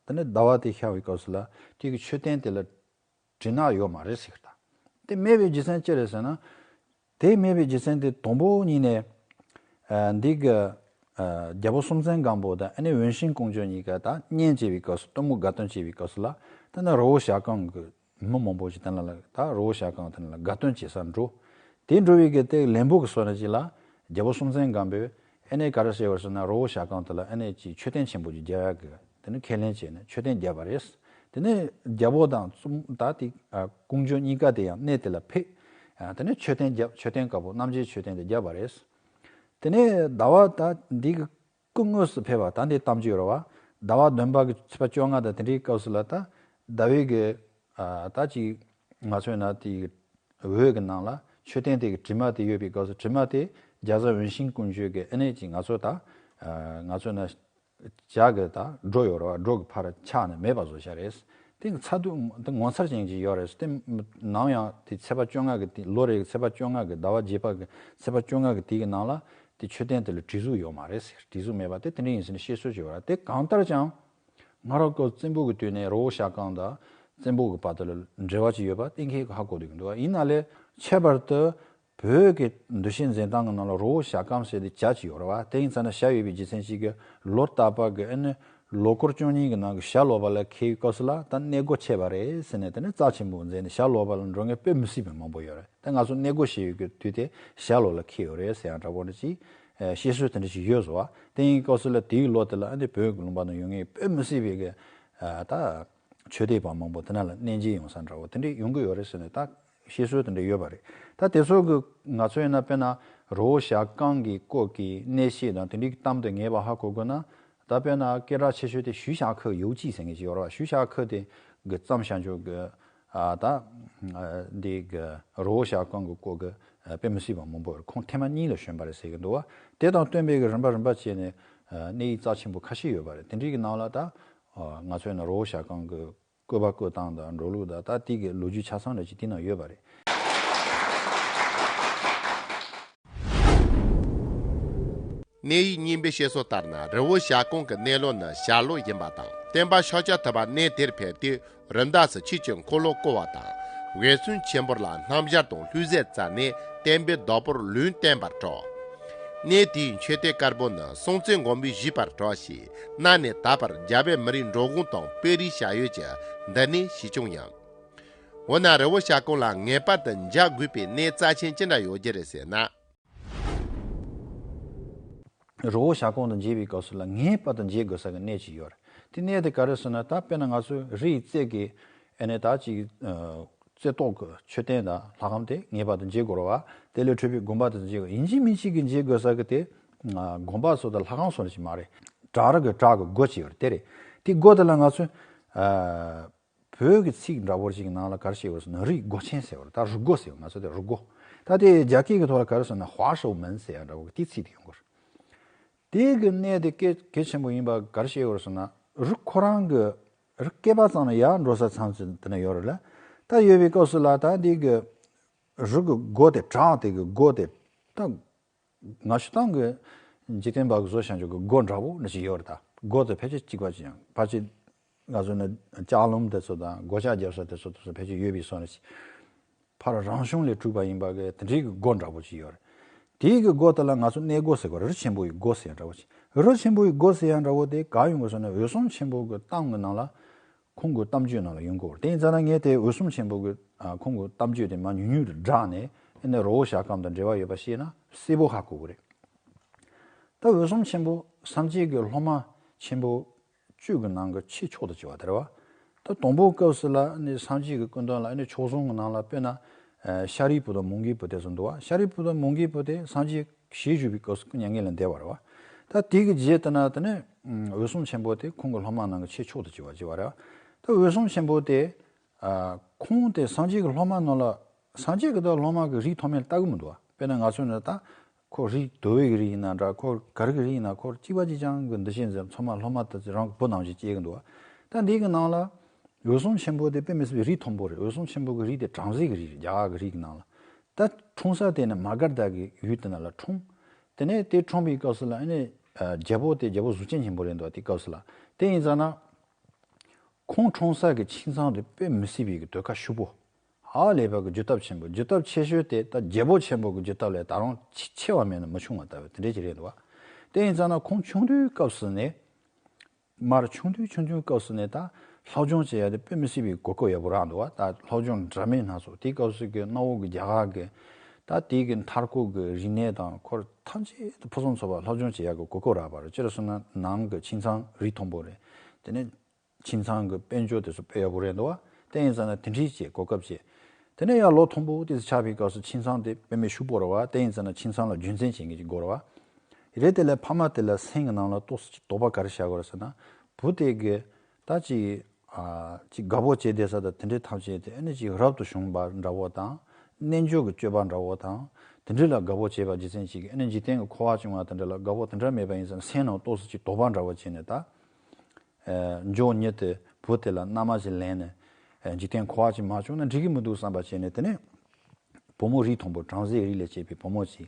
དེ་ནས་ཟླ་བ་དེ་ཤར་བའི་སྐབས་སུ་ལ་དེ་གི་མཆོད་རྟེན་དེ་ལ་གྲིབ་ནག་ཡོད་མ་རེད་ཟེར་གི། ད་དེ་མེད་པའི་རྒྱུ་མཚན་ཅི་རེད་ཟེར་ན། དེ་མེད་པའི་རྒྱུ་མཚན་དེ་དང་པོ་ཉིད་ནས་ཨ་འདི་གི་ཨ་རྒྱལ་པོ་སྲོང་བཙན་སྒམ་པོ་དང་ཨ་ནི་འོན་ཤིང་ཀོང་ཇོ་གཉིས་ཀ་ད་གཉེན་བྱས་པའི་སྐབས་སུ། གཏུམ་མོ་དགའ་སྟོན་བྱས་པའི་སྐབས་སུ་ལ། ད་ནི་རི་བོ་བྱ་རྐང་གི་མི་མང་པོ་ཞིག་དེ་ན་ལ་ད་རི་བོ་བྱ་རྐང་དེ་ན་ལ་དགའ་སྟོན་བྱེད་སར་འགྲོ། དེ་འགྲོ་བའི་གི་དེ་ལན་པོ་གི་སོ་ན་ཅིག་ལ་རྒྱལ་པོ་སྲོང་བཙན་སྒམ་པོས་ཨ་ནི་ག་རེ་ཟེར་བ་ཟེར་ན། རི་བོ་བྱ་རྐང་དེ་ལ་ཨ་ནི་ཅིག་མཆོད་རྟེན་ཆེན་པོ་ཅིག་རྒྱག་ཡག་གི་དེ་ནི་ཁས་ལེན་བྱས་ནས་མཆོད་རྟེན་བརྒྱབ་པ་རེད། དེ་ནས་རྒྱལ་པོ་དང་བཙུན་ད་དེ་ཨ་ཀོང་ཇོ་གཉིས་ཀ་དེ་ཡང་གནས་དེ་ལ་ཕེབས། ཨ་དེ་ནས་མཆོད་རྟེན་བརྒྱབ། མཆོད་རྟེན་དཀར་པོ་རྣམ་རྒྱལ་མཆོད་རྟེན་དེ་བརྒྱབ་པ་རེད། དེ་ནས་ཟླ་བ་ད་འདི་གི་སྐུ་དངོས་སུ་ཕེབས་པ་ད་འདི་གཏམ་རྒྱུད་རེད་བ། ཟླ་བ་བདུན་པ་གི་ཚེས་པ་བཅོ་ལྔ་དང་དེ་འདྲའི་སྐབས་སུ་ལ་ད་ཟླ་བའི་གི་ཨ་ད་ཅིག་ང་ཚོའི་ན་དེ་འོད་ཀྱི་ནང་ལ་མཆོད་རྟེན་དེ་གི་གྲིབ་མ་དེ་ཡོད་པའི་སྐབས་སུ། གྲིབ་མ་དེ་རྒྱ་བཟའ་འོན་ཤིང་ཀོང་ཇོ་གི་ཨ་ནི་ཅིག་ང་ཚོ་ད་ཨ་ང་ཚོའི་ན་ཇ་གི་ད་སྒྲོ་ཡོད་རེད་བ། སྒྲོ་གི་ཕར་ཆག་ནས་མེད་པ་བཟོ་བྱ་རེད། དེ་ཚ་དུག་དེ་ངོ་མཚར་ཅན་ཅིག་ཡོད་རེད། དེ་ནམ་ཡང་དེ་ཚེས་པ་བཅོ་ལྔ་གི་དེ་ལོ་རེ་གི་ཚེས་པ་བཅོ་ལྔ་གི་ཟླ་བ་བརྒྱད་པ་གི་ཚེས་པ་བཅོ་ལྔ་གི་དེ་གི་ནང་ལ་དེ་མཆོད་རྟེན་དེ་ལ་གྲིབ་གཟུགས་ཡོད་མ་རེད་ཟེར། གྲིབ་གཟུགས་མེད་པ་དེ་དེ་འདྲ་ཡིན་ཟེར་ནས་བཤད་སྲོལ་ཅིག་ཡོད་རེད། དེ་གང་ལྟར་ཀྱང་ང་རང་སྐབས་བཙན་པོ་གི་དུས་ནས་རི་བོ་བྱ་རྐང་དང་བཙན་པོ་གི་བར་དུ་ལ་འབྲེལ་བ་ཅིག་ཡོད་པ་གཏན་འཁེལ་གྱི་ཧ་གོ་བསྡད་ཀྱི་འདུག་ཡིན་ན་ལས་ཁྱད་པར་དུ་བོད་ཀྱི་འདུ་ཤེས་འཛིན་སྟངས་ཀྱི་ནང་ལ་རི་བོ་བྱ་རྐང་ཟེར་དེ་བྱ་ཅིག་ཡོད་རེད་བ། དེ་ཡིན་ཙང་ན་བྱ་ཡོད་པའི་རྒྱུ་མཚན་ཞིག་གིས་ལོ་རྟག་པར་གྱི་ཨ་ནི་ལོ་འཁོར་བཅུ་གཉིས་ཀྱི་ནང་གི་ཞྭ་ལོག་པ་ལ་འཁེལ་བའི་སྐབས་སུ་ལ་ད་གནས་སྒོ་ཕྱེ་བ་རེད་ཟེར་ནས། དེ་ནས་རྩ་ཆེན་པོ་མཛད་ནས་ཞྭ་ལོག་པ་ལ་འགྲོ་མཁན་དཔེ་མི་སྲིད་པའི་མང་པོ་ཡོད་རེད། ད་ང་ཚོ་གནས་སྒོ་ཕྱེ་ཡོད་ཀྱི་དུས་དེ་ཞྭ་ལོག་ལ་འཁེལ་ཡོད་རེད་ཟེར་ཡང་འདྲ་པོ་འདྲ་ཅིག་ཨ་བཤད་སྲོལ་དེ་འདྲ་ཞིག་ཡོད་བཟོ་བ། དེ་ཡིན་སྐབས་སུ་ལ་དེའི་ལོ་དེ་ལ་ཨ་ནི་བོད་ཀྱི་ལུང་པ་ནང་ཡོད་མཁན་དཔེ་མི་སྲིད་པའི་གི་ཨ་ད་ཆོས་དད་པ་མང་པོ་དེ་ན་ལ་གནས་མཇལ་ཡོང་ས་འདྲ་བོ་དེ་འདྲ་ཡོང་གི་ཡོད་རེད་ཟེར་ནས་ད་བཤད་སྲོལ་དེ་འདྲ་ཡོད་པ་རེད། ད་དེ་ཚོ་གི་ང་ཚོ་ཡིན་ན་དཔེར་ན་རི་བོ་བྱ་རྐང་གི་སྐོར་གྱི་གནས་བཤད་དང་དེ་འདྲའི་གཏམ་དེ་ངེས་པ་ཧ་གོ་དགོས་ན། ད་དཔེར་ན་སྐད་གྲགས་ཆེ་ཤོས་དེ་ཞུ་བྱ་ཁོའི་ཡོ་ཅི་ཟེར་མཁན་ཅིག་ཡོད་རེད་བ། ཞུ་བྱ་ཁོ་དེ་གི་བརྩམས་བྱ་འཇོག་གི་ཨ་ད་འདི་གི་རི་བོ་བྱ་རྐང་གི་སྐོར་གི་དཔེ་མི་སྲིད་པ་མང་པོ་ཡོད་རེད། ཁོང་ཐེངས་མ་གཉིས་ལ་བྱོན་པ་རེད་ཟེར་གི་འདུག་བ། དེ་དང་བསྟུན་པའི་གི་རིམ་པ་རིམ་པ་བྱས་ནས་གནས་ཡིག་རྩ་ཆེན་པོ་ཁ་ཤས་ཡོད་པ་རེད། དེ་འདྲའི་གི་ནང་ལ་ད་ང་ཚོའི་ན་རི་བོ་བྱ་རྐང་གི་བཀོད་པ་བཀོད་སྟངས་དང་འགྲོ་ལུགས་དང་ད་དེ་གི་ལོ་རྒྱུས་ཆ་ཚང་འདྲ་ཅིག་དེ་ནང་ཡོད་པ་རེད། གནས་ཡིག་རྙིང་པའི་བཤད་སྲོལ་ལྟར་ན། རི་བོ་བྱ་རྐང་གི་གནས་ལུགས་ནི་ཞྭ་ལོག་ཡིན་པ་དང་། སྟོན་པ་ཤཱཀྱ་ཐུབ་པ་གནས་དེར་ཕེབས་དུས་རི་འདབས་སུ་ཆོས་ཀྱི་འཁོར་ལོ་བསྐོར་བ་དང་། འོད་སྲུང་ཆེན་པོ་ལ་སྣམ་སྦྱར་དང་ལྷུང་བཟེད་བསྩལ་ནས་བསྟན་པའི་བདག་པོར་ལུང་བསྟན་པར་གྲགས། གནས་དེའི་མཆོད་རྟེན་དཀར་པོ་ནི་སྲོང་བཙན་སྒམ་པོས་བཞེངས་པར་གྲགས་ཤིང་། གནའ་ནས་ད་བར་རྒྱ་བོད་མི་རིགས་འགྲོ་གོང་དང་དཔོན་རིགས་བྱ་ཡུལ་གྱི་འདུ་གནས་ཞིག་ཀྱང་ཡིན། འོ་ན་རི་བོ་བྱ་རྐང་ལ་ངེས་པར་དུ་མཇལ་དགོས་པའི་གནས་རྩ་ཆེན་ཅི་འདྲ་ཡོད་རྒྱུ་རེད་ཟེར་ན། རི་བོ་བྱ་རྐང་དུ་མཇལ་བའི་སྐབས་སུ་ལ་ངེས་པར་དུ་མཇལ་དགོས་ས་གི་གནས་ཅིག་ཡོད་རེད། དེ་གནས་དེ་ག་རེ་ཟེར་ན། ད་དཔེར་ན་ང་ཚོ་རི་ཡི་རྩེ་གི་ཨ་ནི་ད་ཅིག་ཨ་ རྩེ་ཏོག་གི་མཆོད་རྟེན་དང་ལྷ་ཁང་དེ་ངེས་པར་དུ་མཇལ་དགོས་རེད་བ། དེ་ལས་འཕྲོས་པའི་དགོན་པ་དེ་ཚོ་མཇལ་དགོས། ཡིན་གཅིག་མིན་གཅིག་གི་མཇལ་དགོས་ས་གི་དེ་དགོན་པ་ཚོ་དང་ལྷ་ཁང་ཚོ་ཞིག་མ་རེད། བྲག་རི་གི་བྲག་གི་སྒོ་ཅིག་ཡོད་རེད། དེ་རེད། དེ་སྒོ་དེ་ལ་ང་ཚོས་ཨ། བོད་ཀྱི་ཚིག་འདྲ་བོ་ཞིག་ནང་ལ་ག་རེ་བཤད་ཡོད་ཟེར་ན། རི་སྒོ་ཆེན་ཟེར་བ་རེད། ད་རི་སྒོ་ཟེར་བ། ང་ཚོ་དེ་རི་སྒོ། ད་དེ་རྒྱ་སྐད་ཀྱི་ཐོག་ལ་ག་རེ་ཟེར་ན། ཧྭ་ཧྲོ་མན་ཟེར་ཡ་འདྲ་བོ་གི་དེ་ཚིག་དེ་ཡོང་གི་རེད། དེ་གི་གནས་དེ་གལ་གལ་ཆེན་པོ་ཡིན་པ་ག་རེ་བཤད་ཡོད་ཟེར་ན། རི་ཁོ་རང་གི་རི་སྐེད་པ་ཙམ་ལ་ཡར་འགྲོ་ས་མཚམས་ཅིག་དེ་ན་ཡོད་རེད་ལ། ད་ཡོད་པའི་སྐབས་སུ་ལ་ད་འདི་གི་རི་གི་སྒོ་དེ། བྲག་དེ་གི་སྒོ་དེ་ད་ང་ཆུ་ཐང་གི་འཇིག་རྟེན་པ་གི་བཟོ་བཞག་རྒྱུ་གི་སྒོ་འདྲ་བོ་ནི་ཞིག་ཡོད་རེད། ད་སྒོ་དེ་ཕལ་ཆེར་གཅིག་པ་ཅིག་ཡང་ཕལ་ཆེར་ང་ཚོ་ནི་ལྕགས་ལམ་དེ་ཚོ་དང་སྒོ་ལྕགས་རྒྱབ་ས་དེ་ཚོ་དེ་ཚོ་ཕལ་ཆེར་ཡོད་པའི་བཟོ་ནི་ཞིག་ཕར་རང་བྱུང་ལས་གྲུབ་པ་ཡིན་པ་གི་དེ་འདྲའི་གི་སྒོ་འདྲ་བོ་ཅིག་ཡོད་རེད། དེའི་གི་སྒོ་དེ་ལ་ང་ཚོ་གནས་སྒོ་ཟེར་གོ། རི་ཆེན་པོ་ཡི་སྒོ་ཟེར་ཡ་འདྲ་བོ་ཅིག་རི་ཆེན་པོ་ཡི་སྒོ་ཟེར་ཡ་འདྲ་བོ་དེ་ག་ཡོང་གི་ཟེར་ན། འོད་སྲུང་ཆེན་པོ་གི་གཏམ་གི་ནང་ལ། ཁོང་གི་གཏམ་བརྗོད་ནང་ལ་ཡོང་གི་ཡོད་རེད། དེ་ཡིན་ཙང་ན་ངས་དེ་འོད་སྲུང་ཆེན་པོ་གི་ཨ་ཁོང་གི་གཏམ་བརྗོད་དེ་མར་ཉུང་ཉུང་དུ་བསྒྲགས་ནས། ཨ་ནི་རི་བོ་བྱ་སྐམ་དང་འབྲེལ་བ་ཡོད་པ་ཤེས་ན་གསལ་པོ་ཧ་གོ་གི་རེད། ད་འོད་སྲུང་ཆེན་པོ་སངས་རྒྱས་ཀྱི་སློབ་མ་ཆེན་པོ་བཅུ་གི་ནང་གི་ཆེས་མཆོག་ཏུ་གྱུར་བ་དེ་རེད་བ། ད་དང་པོའི་སྐབས་སུ་ལ་ནི་སངས་རྒྱས་ཀྱི་སྐུ་མདུན་ལ་ནི་ཆོས་སྲུང་གི་ནང་ལ་དཔེར་ན་ཨ་ཤཱ་རིའི་བུ་དང་མོའུ་འགལ་བུ་དེ་ཚོ་འདུག་བ། ཤཱ་རིའི་བུ་དང་མོའུ་འགལ་བུ་དེ་སངས་རྒྱས་ཞལ་བཞུགས་པའི་སྐབས་སུ་སྐུ་མྱ་ངན་ལས་འདས་པ་རེད་བ། ད་དེ་གི་རྗེས་དེ་ན་དེ་ནས་འོད་སྲུང་ཆེན་པོ་དེ་ཁོང་གི་སློབ་མ་ནང་གི་ཆེས་མཆོག་ཏུ་གྱུར་བ་གྱུར་བ་རེད་བ། ད་འོད་སྲུང་ཆེན་པོ་དེ་ཨ་ཁོང་དེ་སངས་རྒྱས་ཀྱི་སློབ་མ་ནང་ལ། སངས་རྒྱས་ཀྱི་ད་སློབ་མ་གི་རིགས་མཐོ་དམན་ལ་ལྟ་གི་མི་འདུག་བ། དཔེར་ན་ང་ཚོ་ནི་ད་ཁོ་རིགས་དོ་བའི་གི་རིགས་ཡིན་ན་འདྲ། ཁོ་ག་རེ་གི་རིགས་ཡིན་ན། ཁོ་གཅིག་པ་གཅིག་རྐྱང་གི་འདུ་ཤེས་འཛིན། ཚང་མ་སློབ་མ་དེ་རང་གི་བུ་ནང་བཞིན་སྐྱེ་གི་འདུག་བ། ད་འདི་གི་ནང་ལ་འོད་སྲུང་ཆེན་པོ་དེ་དཔེ་མི་སྲིད་པའི་རིགས་མཐོན་པོ་རེད། འོད་སྲུང་ཆེན་པོ་གི་རིགས་དེ་བྲམ་ཟེ་གི་རིགས་རེད། རྒྱ་གར་གི་རིགས་ཀྱི་ནང་ལ། ད་འཁྲུངས་ས་དེ་ནི་མ་ག་དྷ་གི་ཡུལ་དེ་ན་ལ་འཁྲུངས། དེ་ནས་དེ་འཁྲུངས་པའི་སྐབས་སུ་ལ་ཨ་ནི་ཨ་རྒྱལ་པོ་དེ་རྒྱལ་པོ་གཟུགས་ཅན་ཆེན་པོ་རེད་འདུག་བ། དེ་སྐབས་སུ་ལ། དེ་ཡིན་ཙང་ན་ཁོང་འཁྲུངས་ས་གི་ཁྱིམ་ཚང་དེ་དཔེ་མི་སྲིད་པའི་གི་གདོས་ཁ་ཤུགས་པོ། ཧ་ལས་པ་གི་སྒྱུ་ཐབས་ཆེན་པོ། སྒྱུ་ཐབས་ཆེ་ཤོས་དེ་ད་རྒྱལ་པོ་ཆེན་པོ་གི་སྒྱུ་ཐབས་ལས་ད་རུང་ཆེ་ཆེ་བ་མེད་ན་མི་ཆུང་བ་ལྟ་བུ་དེ་འདྲས་ཅིག་རེད་འདུག་བ། དེ་ཡིན་ཙང་ན་ཁོང་ཆུང་དུས་སྐབས་སུ་ནས། མར་ཆུང་དུས་ཆུང་ཆུང་སྐབས་སུ་ནས་ད་སློབ་སྦྱོང་བྱེད་ཡ་དེ་དཔེ་མི་སྲིད་པའི་གོ་སྐབས་ཡག་པོ་རག་འདུག་བ། ད་སློབ་སྦྱོང་འདྲ་མིན་སྣ་ཚོགས། དེའི་སྐབས་སུ་གི་གནའ་བོ་གི་རྒྱ་གར་གི་ད་དེའི་གི་མཐའ་འཁོར་གི་རིག་གནས་དང་ཁོར་ཐམས་ཅད་དུ་ཕུན་སུམ་ཚོགས་པ་སློབ་སྦྱོང་བྱེད་ཡ་གི་གོ་སྐབས་རག་པ་རེད། སྤྱིར་སོང་ན་ནང་གི་ཁྱིམ་ཚང་རིགས་མཐོན་པོ་རེད། དེ་ནས་ཁྱིམ་ཚང་གི་དཔལ་འབྱོར་དེ་ཚོ་དཔེ་ཡག་པོ་རེད་འདུག་བ། དེ་ཡིན་ཙང་ན་དེ་འདྲའི་བྱས་གོ་སྐབས་བྱས། དེ་ནས་ཡང་ལོ་མཐོན་པོ་དེ་ཚོ་ཆགས་པའི་སྐབས་སུ་ཁྱིམ་ཚང་དེ་དཔེ་མི་ཤུགས་པོ་རེད་བ། དེ་ཡིན་ཙང་ན་ཁྱིམ་ཚང་ལ་རྒྱུན་འཛིན་བྱེད་མཁན་ཅིག་དགོས་རེད་བ། རེད། དེ་ལས་ཕ་མ་དེ་ལ་སེམས་ཀྱི་ནང་ལ་ཏོག་ཙམ་ཅིག་དོགས་པ་ག་རེ་བཞག་དགོས་རེད་ཟེར་ན། བུ་དེ་གི་ད་ཅིག་ཨ་ཅིག་དགའ་པོ་བྱེད་བསྡད་ས་དང་དེ་འདྲའི་ཐམས་ཅད་དེ་ཨ་ནི་ཅིག་རབ་ཏུ་བྱུང་བ་འདྲ་བོ་དང་། རྣལ་འབྱོར་གྱི་སྤྱོད་པ་འདྲ་བོ་དང་། དེ་འདྲ་ལ་དགའ་པོ་བྱེད་པ་རྒྱུ་མཚན་ཅིག་གིས་ཨ་ནི་འཇིག་རྟེན་གྱི་འཁོར་བ་བྱུང་བ་དེ་འདྲ་ལ་དགའ་པོ་དེ་འདྲ་མེད་པ་ཡིན་ཙང་། སེམས་ནང་ཏོག་ཙམ་ཅིག་དོགས་པ་འདྲ་བོ་བྱས་ནས་ད། ཨ་མགྱོགས་མྱུར་དུ་བུ་དེ་ལ་མནའ་མ་ཞིག་ལེན་ནས། ཨ་འཇིག་རྟེན་འཁོར་བ་ཅིག་མ་བྱུང་ན་འགྲིག་གི་མི་འདུག་བསམ་པ་བྱས་ནས། དེ་ནས་བུ་མོ་རིགས་མཐོན་པོ་བྲམ་ཟེའི་རིགས་ལས་སྐྱེས་པའི་བུ་མོ་ཅིག་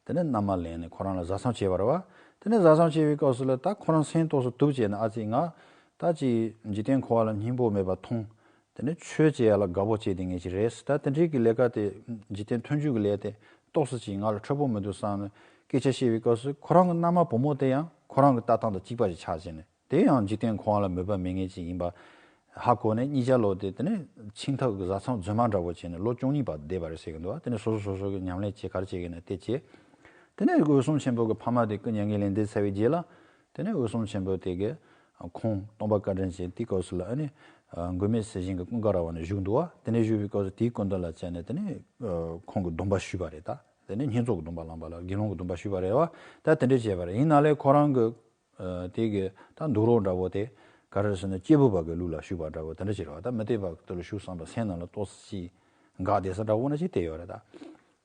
དེ་ནས་མནའ་མ་ལེན་ནས་ཁོ་རང་ལ་བཟའ་ཚང་བྱས་པ་རེད་བ། དེ་ནས་བཟའ་ཚང་བྱས་པའི་སྐབས་སུ་ལ་ད་ཁོ་རང་སེམས་ཏོག་ཙམ་སྡུག་བྱས་ནས། ཨ་ཙི་ང་ད་ཅིག་འཇིག་རྟེན་འཁོར་བ་ལ་སྙིང་པོ་མེད་པ་མཐོང་། དེ་ནས་ཆོས་བྱེད་ཡ་ལ་དགའ་པོ་བྱེད་བསྡད་མཁན་ཅིག་རེད། ད་དེ་འདྲའི་གི་ལས་ཀ་དེ། འཇིག་རྟེན་མཐུན་འཇུག་གི་ལས་དེ་ཏོག་ཙམ་ཅིག་ང་ལ་འཕྲོད་པོ་མི་འདུག་བསམ་ནས་སྐད་ཆ་བཤད་པའི་སྐབས་སུ། ཁོ་རང་གི་མནའ་མ་བུ་མོ་དེ་ཡང་ཁོ་རང་གི་ལྟ་སྟངས་དང་གཅིག་པ་ཞིག་ཆགས་བྱས་ནས། དེ་ཡང་འཇིག་རྟེན་འཁོར་བ་ལ་མོས་པ་མེད་མཁན་ཅིག་ཡིན་པ་ཧ་གོ་ནས། གཉིས་ཆ་ལོ་དེ་དེ་ནས་ཁྱིམ་ཐབ་ཀྱི་བཟའ་ཚང་རྫུན་མ་འདྲ་བོ་བྱས་ནས་ལོ་བཅུ་གཉིས་བར་བསྡད་པ་རེད་ཟེར་གི་འདུག་བ། དེ་ནས་སོ་སོ་སོ་སོ་གི་ཉམས་ལེན་བྱེད་ག་རེ་བྱེད་གི་ན་དེ་བྱས། དེ་ནས་འོད་སྲུང་ཆེན་པོ་གི་ཕ་མ་དེ་སྐུ་མྱ་ངན་ལས་འདས་ཚར་བའི་རྗེས་ལ། དེ་ནས་འོད་སྲུང་ཆེན་པོ་དེ་གི་ཁོང་སྟོན་པ་བཀའ་དྲིན་ཅན་དེའི་སྐབས་སུ་ལ་ཨ་ནི་མགོན་མེད་ཟས་སྦྱིན་གྱི་ཀུན་དགའ་ར་བ་ནས་བཞུགས་འདུག་བ། དེ་ནས་བཞུགས་པའི་སྐབས་སུ་དེའི་སྐུ་མདུན་ལ་བཅར་ནས། དེ་ནས་ཁོང་གི་སྡོམ་པ་ཞུས་པ་རེད། ད་དེ་ནས་བསྙེན་རྫོགས་ཀྱི་སྡོམ་པ་བླངས་པ་ལ། དགེ་སློང་གི་སྡོམ་པ་ཞུས་པ་རེད་བ། ད་དེ་འདྲ་བྱས་པ་རེད། ཡིན་ན་ལས་ཁོ་རང་གི་ཨ་དེ་གི་ད་འདུག་རོགས་འདྲ་བོ་དེ་ག་རེ་ཟེར་ན། སྐྱེས་བུ་པ་གི་ལུགས་ལ་ཞུགས་པ་འདྲ་བོ་དེ་འདྲ་བྱས་རེད་བ། ད་མི་སྡིག་པ་གི་དེ་ལ་ཞུགས་བསམ་པ་སེམས་ནང་ལ་ཏོག་ཙམ་ཅིག་འགག་བསྡད་ས་འདྲ་བོ་ན་ཅིག་དེ་ཡོད་རེད་ད།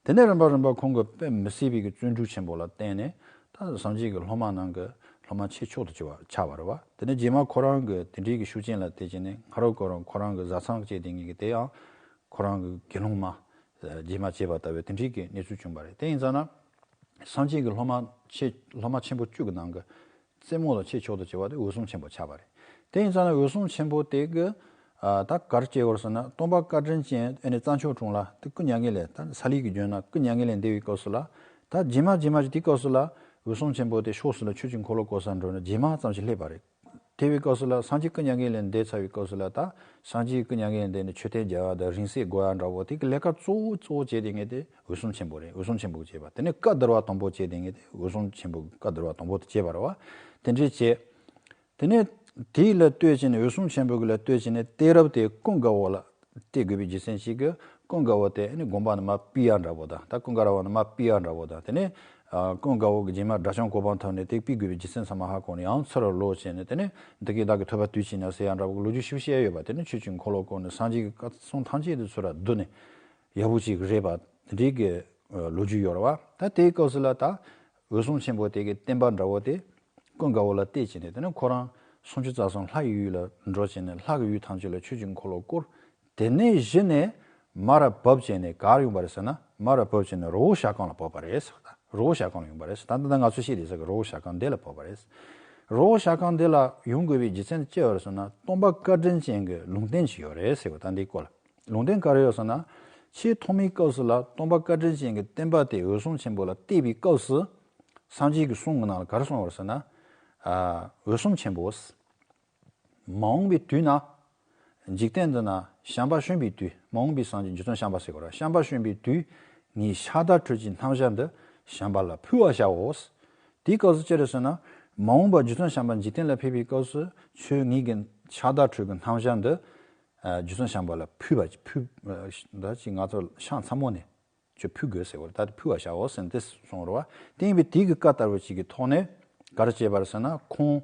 དེ་ནས་རིམ་པ་རིམ་པ་ཁོང་གི་དཔེ་མི་སྲིད་པའི་གི་བརྩོན་འགྲུས་ཆེན་པོ་ལ་བརྟེན་ནས། ད་སངས་རྒྱས་ཀྱི་སློབ་མ་ནང་གི་སློབ་མ་ཆེས་མཆོག་ཏུ་གྱུར་བ་ཆགས་པ་རེད་བ། དེ་ནས་རྗེས་མ་ཁོ་རང་གི་དེ་འདྲའི་གི་ཤུགས་རྐྱེན་ལ་བརྟེན་བྱས་ནས། སྔ་དྲོ་ཁོ་རང་ཁོ་རང་གི་བཟའ་ཚང་བྱས་བསྡད་མཁན་གྱི་དེ་ཡང་ཁོ་རང་གི་དགེ་སློང་མ་རྗེས་མ་བྱས་པ་ལྟ་བུའི་དེ་འདྲའི་གི་གནས་ཚུལ་བྱུང་བ་རེད། དེ་ཡིན་ཙང་ན་སངས་རྒྱས་ཀྱི་སློབ་མ་ཆེ་སློབ་མ་ཆེན་པོ་བཅུ་གི་ནང་གི་རྩེ་མོ་ལ་ཆེས་མཆོག་ཏུ་གྱུར་བ་དེ་འོད་སྲུང་ཆེན་པོ་ཆགས་པ་རེད། དེ་ཡིན་ཙང་ན་འོད་སྲུང་ཆེན་པོ་དེ་གི་ཨ་ད་ག་རེ་བྱས་ཡོད་ཟེར་ན། སྟོན་པ་བཀའ་དྲིན་ཅན་ཨ་ནི་རྩྭ་མཆོག་གྲོང་ལ་དེ་སྐུ་མྱ་ངན་ལས། ད་ས་ལི་གི་རྒྱུད་ན་སྐུ་མྱ་ངན་ལས་འདས་པའི་སྐབས་སུ་ལ། ད་རྗེས་མ་རྗེས་མ་ཅིག་དེའི་སྐབས་སུ་ལ་འོད་སྲུང་ཆེན་པོ་དེ་ཕྱོགས་སུ་ལ་ཆོས་ཀྱི་འཁོར་ལོ་བསྐོར་ས་འགྲོ་ནས་རྗེས་མ་ཙམ་ཞིག་སླེབས་པ་རེད། དེ་བའི་སྐབས་སུ་ལ་སངས་རྒྱས་སྐུ་མྱ་ངན་ལས་འདས་ཚར་བའི་སྐབས་སུ་ལ། ད་སངས་རྒྱས་སྐུ་མྱ་ངན་ལས་འདས་ནས་མཆོད་རྟེན་རྒྱག་ཡ་དང་རིང་བསྲེལ་བགོ་ཡ་འདྲ་བོ་དེ་གི་ལས་ཀ་གཙོ་བོ་གཙོ་བོ་བྱས་བསྡད་མཁན་དེ་འོད་སྲུང་ཆེན་པོ་རེད། འོད་སྲུང་ཆེན་པོ་གིས་བྱས་པ། དེ་ནས་བཀའ་བསྡུ་བ་དང་པོ་བྱས་བསྡད་མཁན་དེ་འོད་སྲུང་ཆེན་པོ་གིས་བཀའ་བསྡུ་བ་དང་པོ་དེ་བྱས་པ་རེད་བ། དེ་འདྲས་བྱས། དེ་ནས་དེ་ལ་ལྟོས་བྱས་ནས། འོད་སྲུང་ཆེན་པོ་གི་ལ་ལྟོས་བྱས་ནས་གཏད་རབས་དེ་ཀུན་དགའ་བོ་ལ། སྟེར་དགོས་པའི་རྒྱུ་མཚན་ཞིག་གི་ཀུན་དགའ་བོ་དེ་ནི་དགོན་པ་ནས་མར་ཕུད་ཡ་འདྲ་པོ་དང་། ད་ཀུན་དགའ་ར་བ་ནས་མར་ཕུད་ཡ་འདྲ་པོ་དང་། དེ་ནས་ཨ་ཀུན་དགའ་བོ་གི་རྗེས་མ་དགྲ་བཅོམ་གོ་འཕང་ཐོབ་ནས་དེ་ཕུད་དགོས་པའི་རྒྱུ་མཚན་ཚང་མ་ཧ་གོ་ནས། ཡང་ཚུར་ལོག་བྱས་ནས་དེ་ནས་འདི་གིས་བདག་གི་ཐོད་པ་དུད་ཕྱིན་ནོ་ཟེར་ཡ་འདྲ་པོ་གི་ལོ་རྒྱུས་ཞིབ་བཤད་ཡོད་པ། དེ་ནས་ཆོས་ཀྱི་འཁོར་ལོ་བསྐོར་ནས་སངས་རྒྱས་ཀྱི་བཀའ་གསུང་ཐམས་ཅད་དེ་ཚུར་བསྡུ་ནས་ཡག་པོ་ཅིག་རེད་པ། འདི་གི་ལོ་རྒྱུས་ཡོད་རེད་པ། ད་དེའི་སྐབས་སུ་ལ་ད་འོད་སྲུང་ཆེན་པོ་དེ་གི་བསྟན་པ་འདྲ་བོ་དེ་ཀུན་དགའ་བོ་ལ་གཏད་བྱས་ནས། དེ་ནས་ཁོ་རང་སུམ་ཅུ་རྩ་གསུམ་ལྷ་ཡི་ཡུལ་ལ་འགྲོ་བྱས་ནས་ལྷ་གི་ཡུལ་ཐམས་ཅད་ལ་ཆོས་ཀྱི་འཁོར་ལོ་བསྐོར། དེ་ནས་གཞི་ནས་མར་བབས་བྱས་ནས་གར་ཡོང་བ་རེད་ཟེར་ན། མར་བབས་བྱས་ནས་རི་བོ་ཞྭ་སྒང་ལ་བབས་པ་རེད་ཟེར། ད་རི་བོ་ཞྭ་སྒང་ལ་ཡོང་བ་རེད་ཟེར། ད་འདི་ད་ང་ཚོ་བཤད་བསྡད་ས་གི་རི་བོ་ཞྭ་སྒང་འདི་ལ་བབས་པ་རེད། རི་བོ་ཞྭ་སྒང་འདི་ལ་ཡོང་དགོས་པའི་རྒྱུ་མཚན་ཅི་ཡོད་རེད་ཟེར་ན། སྟོན་པ་བཀའ་དྲིན་ཅན་གྱི་ལུང་བསྟན་ཅིག་ཡོད་རེད་ཟེར་བ། ད་འདིའི་སྐོར་ལ་ལུང་བསྟན་ག་རེ་ཡོད་ཟེར་ན། ཆེས་ཐོག་མའི་སྐབས་སུ་ལ་སྟོན་པ་བཀའ་དྲིན་ཅན་གྱི་བསྟན་པ་དེ་འོད་སྲུང་ཆེན་པོ་ལ་གཏད་པའི་སྐབས་སུ། སངས་རྒྱས་ཀྱི་གསུང་གི་ནང་ལ་ག་རེ་གསུངས་པ་རེད་ཟེར་ན། ཨ་འོད་སྲུང་ཆེན་པོ། མ་འོངས་པའི་དུས་ན། འཇིག་རྟེན་འདི་ན་བྱམས་པ་བྱོན་པའི་དུས། མ་འོངས་པའི་སངས་རྒྱས་རྗེ་བཙུན་བྱམས་པ་ཟེར་དགོས་རེད། བྱམས་པ་བྱོན་པའི་དུས། ངའི་ཕྱག་དར་ཁྲོད་ཀྱི་སྣང་བྱ་འདི་བྱམས་པ་ལ་ཕུལ་བར་བྱའོ། དེའི་སྐབས་སུ་ཅི་རེད་ཟེར་ན། མ་འོངས་པ་རྗེ་བཙུན་བྱམས་པ་འཇིག་རྟེན་ལ་ཕེབས་པའི་སྐབས་སུ། ཁྱོད་ངའི་གི་ཕྱག་དར་ཁྲོད་ཀྱི་སྣང་བྱ་འདི་རྗེ་བཙུན་བྱམས་པ་ལ་ཕུལ་བ། ཕུལ་ད་ཅིག་ང་ཚོ་ཕྱག་མཚན་མོ་ནས་ཁྱོད་ཕུལ་དགོས་ཟེར་བ་རེད། ད་དེ་ཕུལ་བར་བྱའོ་ཟེར་ནས་དེ་གསུངས་རེད་པ། དེ་ཡིན་པས་དེའི་གི་བཀའ་དར་བ་ཅིག་གི་ཐོག་ནས་ག་རེ་བྱས་པ་རེད་ཟེར་ན། ཁོང་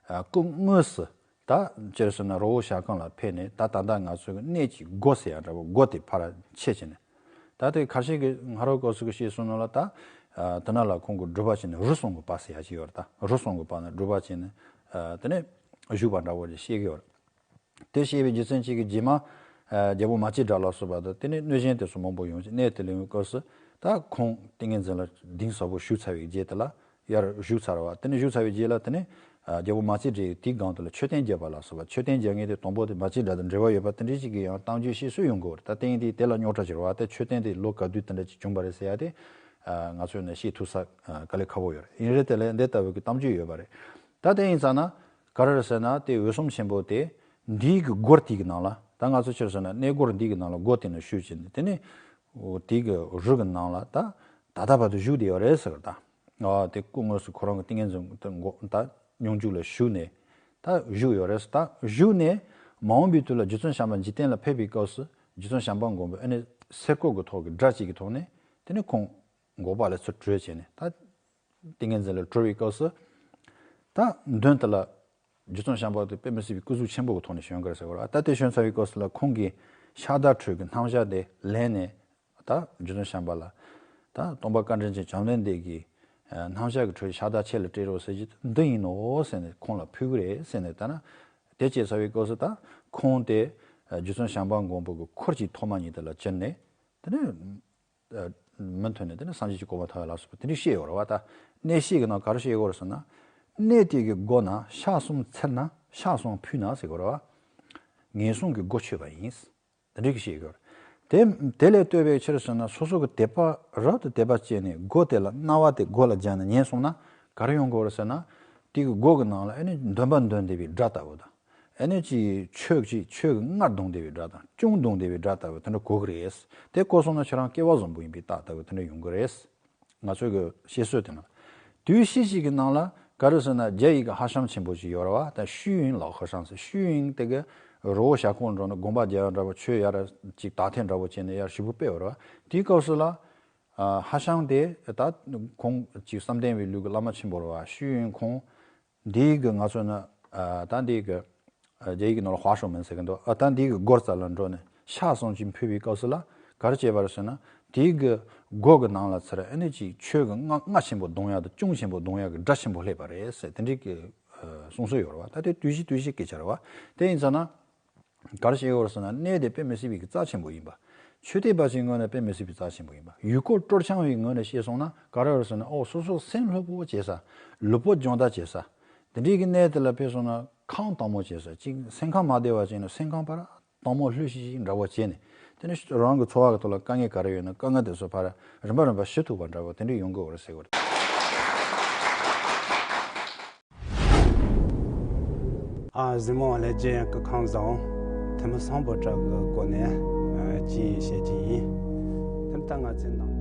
ཨ་སྐུ་དངོས་སུ་ད་ཅི་རེད་ཟེར་ན་རི་བོ་ཞྭ་སྒང་ལ་ཕེབས་ནས། ད་ད་ལྟ་ང་ཚོའི་གནས་ཀྱི་སྒོ་ཟེར་ཡ་འདྲ་པོ། སྒོ་དེ་ཕར་ཕྱེ་བྱས་ནས། ད་དེ་ཁ་ཤས་ཀྱིས་སྔ་རོལ་སྐབས་སུ་གི་བཤད་སྲོལ་ནང་ལ། ད་ཨ་དེ་ནང་ལ་ཁོང་གིས་སྒྲུབ་པ་བྱས་ནས་རི་གསུམ་གྱི་བར་ཟེར་ཡ་ཅིག་ཡོད་རེད། ད་རི་གསུམ་གྱི་བར་ན་སྒྲུབ་པ་བྱས་ནས། ཨ་དེ་ནས་བཞུགས་པ་འདྲ་པོ་ཅིག་བཤད་ཀྱི་ཡོད་རེད། དེ་བཤད་པའི་རྒྱུ་མཚན་གཅིག་གི་རྗེས་མ། ཨ་རྒྱལ་པོ་མ་གཅིག་དགྲ་ལ་སོགས་པ་དང་། དེ་ནས་གནོད་སྦྱིན་དེ་ཚོ་མང་པོ་ཡོང་ཅིང་། གནས་དེ་ལ་ཡོང་བའི་སྐབས་སུ་ད་ཁོང་ཏིང་ངེ་འཛིན་ལ་གདེང་ཟབ་པོ་ཞུས་ཚར་བའི་རྗེས་དེ་ལ། ཡར་བཞུགས་ཚར་བ། དེ་ནས་བཞུགས་ཚར་བའི་རྗེས་ལ། དེ་ནས་ཨ་རྒྱལ་པོ་མ་གཅིག་དགྲའི་དེའི་སྒང་དེ་ལ་མཆོད་རྟེན་བརྒྱབ་པ་ལ་སོགས་པ། མཆོད་རྟེན་བརྒྱབ་མཁན་དེ་དང་པོ་དེ་མ་གཅིག་དགྲ་དང་འབྲེལ་བ་ཡོད་པ་དེ་འདྲ་ཞིག་གི་ཡང་གཏམ་རྒྱུད་བཤད་སྲོལ་ཡོང་གི་ཡོད་རེད། ད་དེ་ཡིན་དུས་དེ་ལ་རྙོག་དྲ་ཅིག་རེད་པ། དེ་མཆོད་རྟེན་དེ་ལོ་ག་དུས་དེ་འདྲ་ཅིག་བྱུང་བ་རེད་ཟེར་ཡ་དེ་ཨ་ང་ཚོས་ནི་ཤེས་ཐུབ་ས་ཨ་དཀའ་ལས་ཁག་པོ་ཡོད་རེད། ཡིན་རེད། དེ་ལས་འདི་ལྟ་བུའི་གི་གཏམ་རྒྱུད་ཡོད་པ་རེད། ད་དེ་ཡིན་ཙང་ན་ག་རེ་རེད་ཟེར་ན། དེ་འོད་སྲུང་ཆེན་པོ་དེ་འདིའི་གི་སྒོར་དེའི་གི་ནང་ལ། ད་ང་ཚོ་ཕྱིར་ཟེར་ན་གནས་སྒོར་འདིའི་གི་ནང་ལ་སྒོ་དེ་ནས་ཞུས་བྱས་ནས། དེ་ནས་འོ་དེའི་གི་རི་གི་ནང་ལ་ད་ད་ལྟ་བར་དུ་བཞུགས་བསྡད་ཡོད་རེད་ཟེར། ད་ཨ་དེ་སྐུ་དངོས་སུ་ཁོ་རང་གི་ཏིང་ངེ་འཛིན་དེ་མགོ་ད་སྙོམས་འཇུག་ལ་ཞུགས་ནས་ད་བཞུགས་ཡོད་རེད། ད་བཞུགས་ནས་མ་འོངས་པའི་དུས་ལ་རྗེ་བཙུན་བྱམས་པ་འཇིག་རྟེན་ལ་ཕེབས་པའི་སྐབས་སུ། རྗེ་བཙུན་བྱམས་པ་མགོན་པོ་ཨ་ནི་གསེར་ཀོ་གི་ཐོག་གི་སྒྲ་གཅིག་གི་ཐོག་ནས། དེ་ནས་ཁོང་འགོག་པ་ལ་ཚུར་གྲོལ་བྱས་ནས། ད་ཏིང་ངེ་འཛིན་ལ་གྲོལ་བའི་སྐབས་སུ། ད་མདུན་དེ་ལ་རྗེ་བཙུན་བྱམས་པ་དེ་དཔེ་མི་སྲིད་པའི་སྐུ་གཟུགས་ཆེན་པོ་གི་ཐོག་ནས་བྱོན་གི་རེད་ཟེར་བ་རེད། ད་དེ་བྱོན་ཚར་བའི་སྐབས་སུ་ལ་ཁོང་གིས་ཕྱག་དར་ཁྲོད་ཀྱི་སྣང་བྱ་དེ་ལེན་ནས། ད་རྗེ་བཙུན་བྱམས་པ་ལ། ད་སྟོན་པ་བཀའ་དྲིན་ཅན་བྱམས་ལྡན་འདས་ཀྱི་ཨ་སྣང་བྱ་གི་ཁྲོད་ཕྱག་དར་ཁྱེད་ལ་སྤྲད་རོགས་ཟེར་གྱི་འདི་ཡིན་ནོ་ཟེར་ནས་ཁོང་ལ་ཕུལ་གི་རེད་ཟེར་ནས། ད་ན་དེ་བྱས་ཚར་བའི་སྐབས་སུ་ད་ཁོང་དེ་ཨ་རྗེ་བཙུན་བྱམས་པ་མགོན་པོ་གི་འཁོར་གྱི་ཐོག་མ་ཉིད་དེ་ལ་གྱུར་ནས། དེ་ནས་ཨ་མུ་མཐུད་ནས་དེ་ནས་སངས་རྒྱས་ཀྱི་གོ་འཕང་ཐོབ་ཡ་ལ་སོགས་པ་དེ་འདྲ་བཤད་ཡོད་རེད་པ། ད་གནས་བཤད་ཀྱི་ནང་ག་རེ་བཤད་ཡོད་རེད་ཟེར་ན། གནས་དེ་གི་སྒོ་ན་ཕྱག་གསུམ་འཚལ་ན་ཕྱག་གསུམ་ཕུལ་ན་ཟེར་གྱི་ཡོད་རེད་པ། ངན་སོང་གི་སྒོ་ཆོད་པ་ཡིན། དེ་འདྲ་གི་བཤད་ཡོད་རེད། དེ་དེ་ལས་ལྟོས་པའི་ཕྱིར་ཟེར་ན། སོ་སོ་གི་དད་པ་རབ་ཏུ་དད་པ་བསྐྱེད་ནས་སྒོ་དེ་ལ་སྣང་བ་དེ་སྒོ་ལ་སྦྱར་ནས་ཉན་སོང་ན་ག་རེ་ཡོང་གི་ཡོད་རེད་ཟེར་ན། དེ་གི་སྒོ་གི་ནང་ལ་ཨ་ནི་འདོན་པ་འདོན་བསྡད་པའི་སྒྲ་ལྟ་བུ་དང་། ཨ་ནི་ཅིག་ཆོས་ཅིག་ཆོས་ཀྱི་རྔ་བརྡུངས་བསྡད་པའི་སྒྲ་དང་། ཅུང་བརྡུངས་བསྡད་པའི་སྒྲ་ལྟ་བུ་དེ་འདྲ་གོ་གི་རེད། དེ་གོ་སོང་ན་ཁྱེད་རང་སྐལ་བ་བཟང་པོ་ཡིན་པའི་རྟགས་ལྟ་བུ་དེ་འདྲ་ཡོང་གི་རེད། ང་ཚོའི་གི་བཤད་སྲོལ་དེ་ནང་། དུས་ཕྱིས་ཤིག་གི་ནང་ལ་ག་རེ་ཟེར་ན། རྒྱ་ཡི་གི་ཧྭ་ཤང་ཆེན་པོ་ཅིག་ཡོད་རེད་པ། ད་ཤུས་ཡིན་ལའོ་ཧྭ་ཤང་ཟེར། ཤུས་ཡིན་དེ་གི་རི་བོ་ཞྭ་སྒང་འགྲོ་ནས་དགོན་པ་རྒྱག་ཡ་འདྲ་པོ། ཆོས་ཡར་ཅིག་དག་ཐེར་འདྲ་པོ་བྱས་ནས་ཡར་ཞེ་པོ་སྤེལ་བ་རེད་པ། དེའི་སྐབས་སུ་ལ་ཨ་ཧྭ་ཤང་དེ་ད་ཁོང་ཅིག་བསམ་གཏན་པའི་ལུགས་ཀྱི་བླ་མ་ཆེན་པོ་རེད་པ། ཤུས་ཡིན་ཁོང་འདིའི་གི་ང་ཚོ་ན་ཨ་ད་འདིའི་གི་ཨ་རྒྱ་ཡིག་གི་ནང་ལ་ཧྭ་ཤང་མིན་ཟེར་གི་འདུག་ཨ་ད་འདིའི་གི་སྒོ་རྩ་ལ་འགྲོ་ནས་ཕྱག་གསུམ་ཅིག་ཕུལ་བའི་སྐབས་སུ་ལ་ག་རེ་བྱས་པ་རེད་ཟེར་ན། དེའི་གི་སྒོ་གི་ནང་ལ་ཚུར་ཨ་ནི་ཅིག་ཆོས་གི་རྔ་རྔ་ཆེན་པོ་བརྡུངས་ཡ་དང་། ཅུང་ཆེན་པོ་བརྡུངས་ཡ་གི་སྒྲ་ཆེན་པོ་སླེབས་པ་རེད་ཟེར། དེ་འདྲའི་གི་ཨ་གསུང་སྲོལ་ཡོད་རེད་པ། ད་དེ་དུས་བཞི་དུས་བཞི་སྐད་ཆ་རེད་པ། དེ་ཡིན་ཙང་ན། ག་རེ་བཤད་ཡོད་རེད་ཟེར་ན། གནས་དེ་དཔེ་མི་སྲིད་པའི་གི་རྩ་ཆེན་པོ་ཡིན་པ། ཆོས་དད་པ་ཅན་ངོས་ནས་དཔེ་མི་སྲིད་པའི་རྩ་ཆེན་པོ་ཡིན་པ། ཡུལ་སྐོར་སྤྲོ་འཆམ་པའི་ངོས་ནས་བཤད་སོང་ན་ག་རེ་རེད་ཟེར་ན། ཨོ་སོ་སོ་སེམས་ལྷོད་པོ་བྱེད་ས། ལུས་པོ་སྦྱོང་བརྡར་བྱེད་ས། དེ་འདྲའི་གི་གནས་དེ་ལ་ཕེབས་སོང་ན་ཁང་དྭངས་མོ་བྱེད་ས། ཅིག་སེམས་ཁམས་མ་བདེ་བ་ཅིག་ན་སེམས་ཁམས་ཕར་དྭངས་མོ་ལྷོད་ཤིག་ཤིག་འདྲ་པོ་བྱས་ནས། དེ་ནས་རང་གི་འཚོ་བ་གི་ཐོག་ལ་དཀའ་ངལ་ག་རེ་ཡོད་ན་དཀའ་ངལ་དེ་ཚོ་ཕར་རིམ་པ་རིམ་པ་ཞི་ཐུབ་པ་འདྲ་པོ་དེ་འདྲ་ཡོང་གི་ཡོད་རེད་ཟེར་གི་རེད། ཨ་གཟིགས་མོ་ལྷན་རྒྱས་སྐུ་ཁམས་བཟང་། ཐེངས་མ་སང་པོ་ཏྲ་གི་སྒོ་ནས་ཨ་ཅི་བཤད་ཀྱི་ཡིན། ཐེངས་ད་ང་ཚོའི་ནང་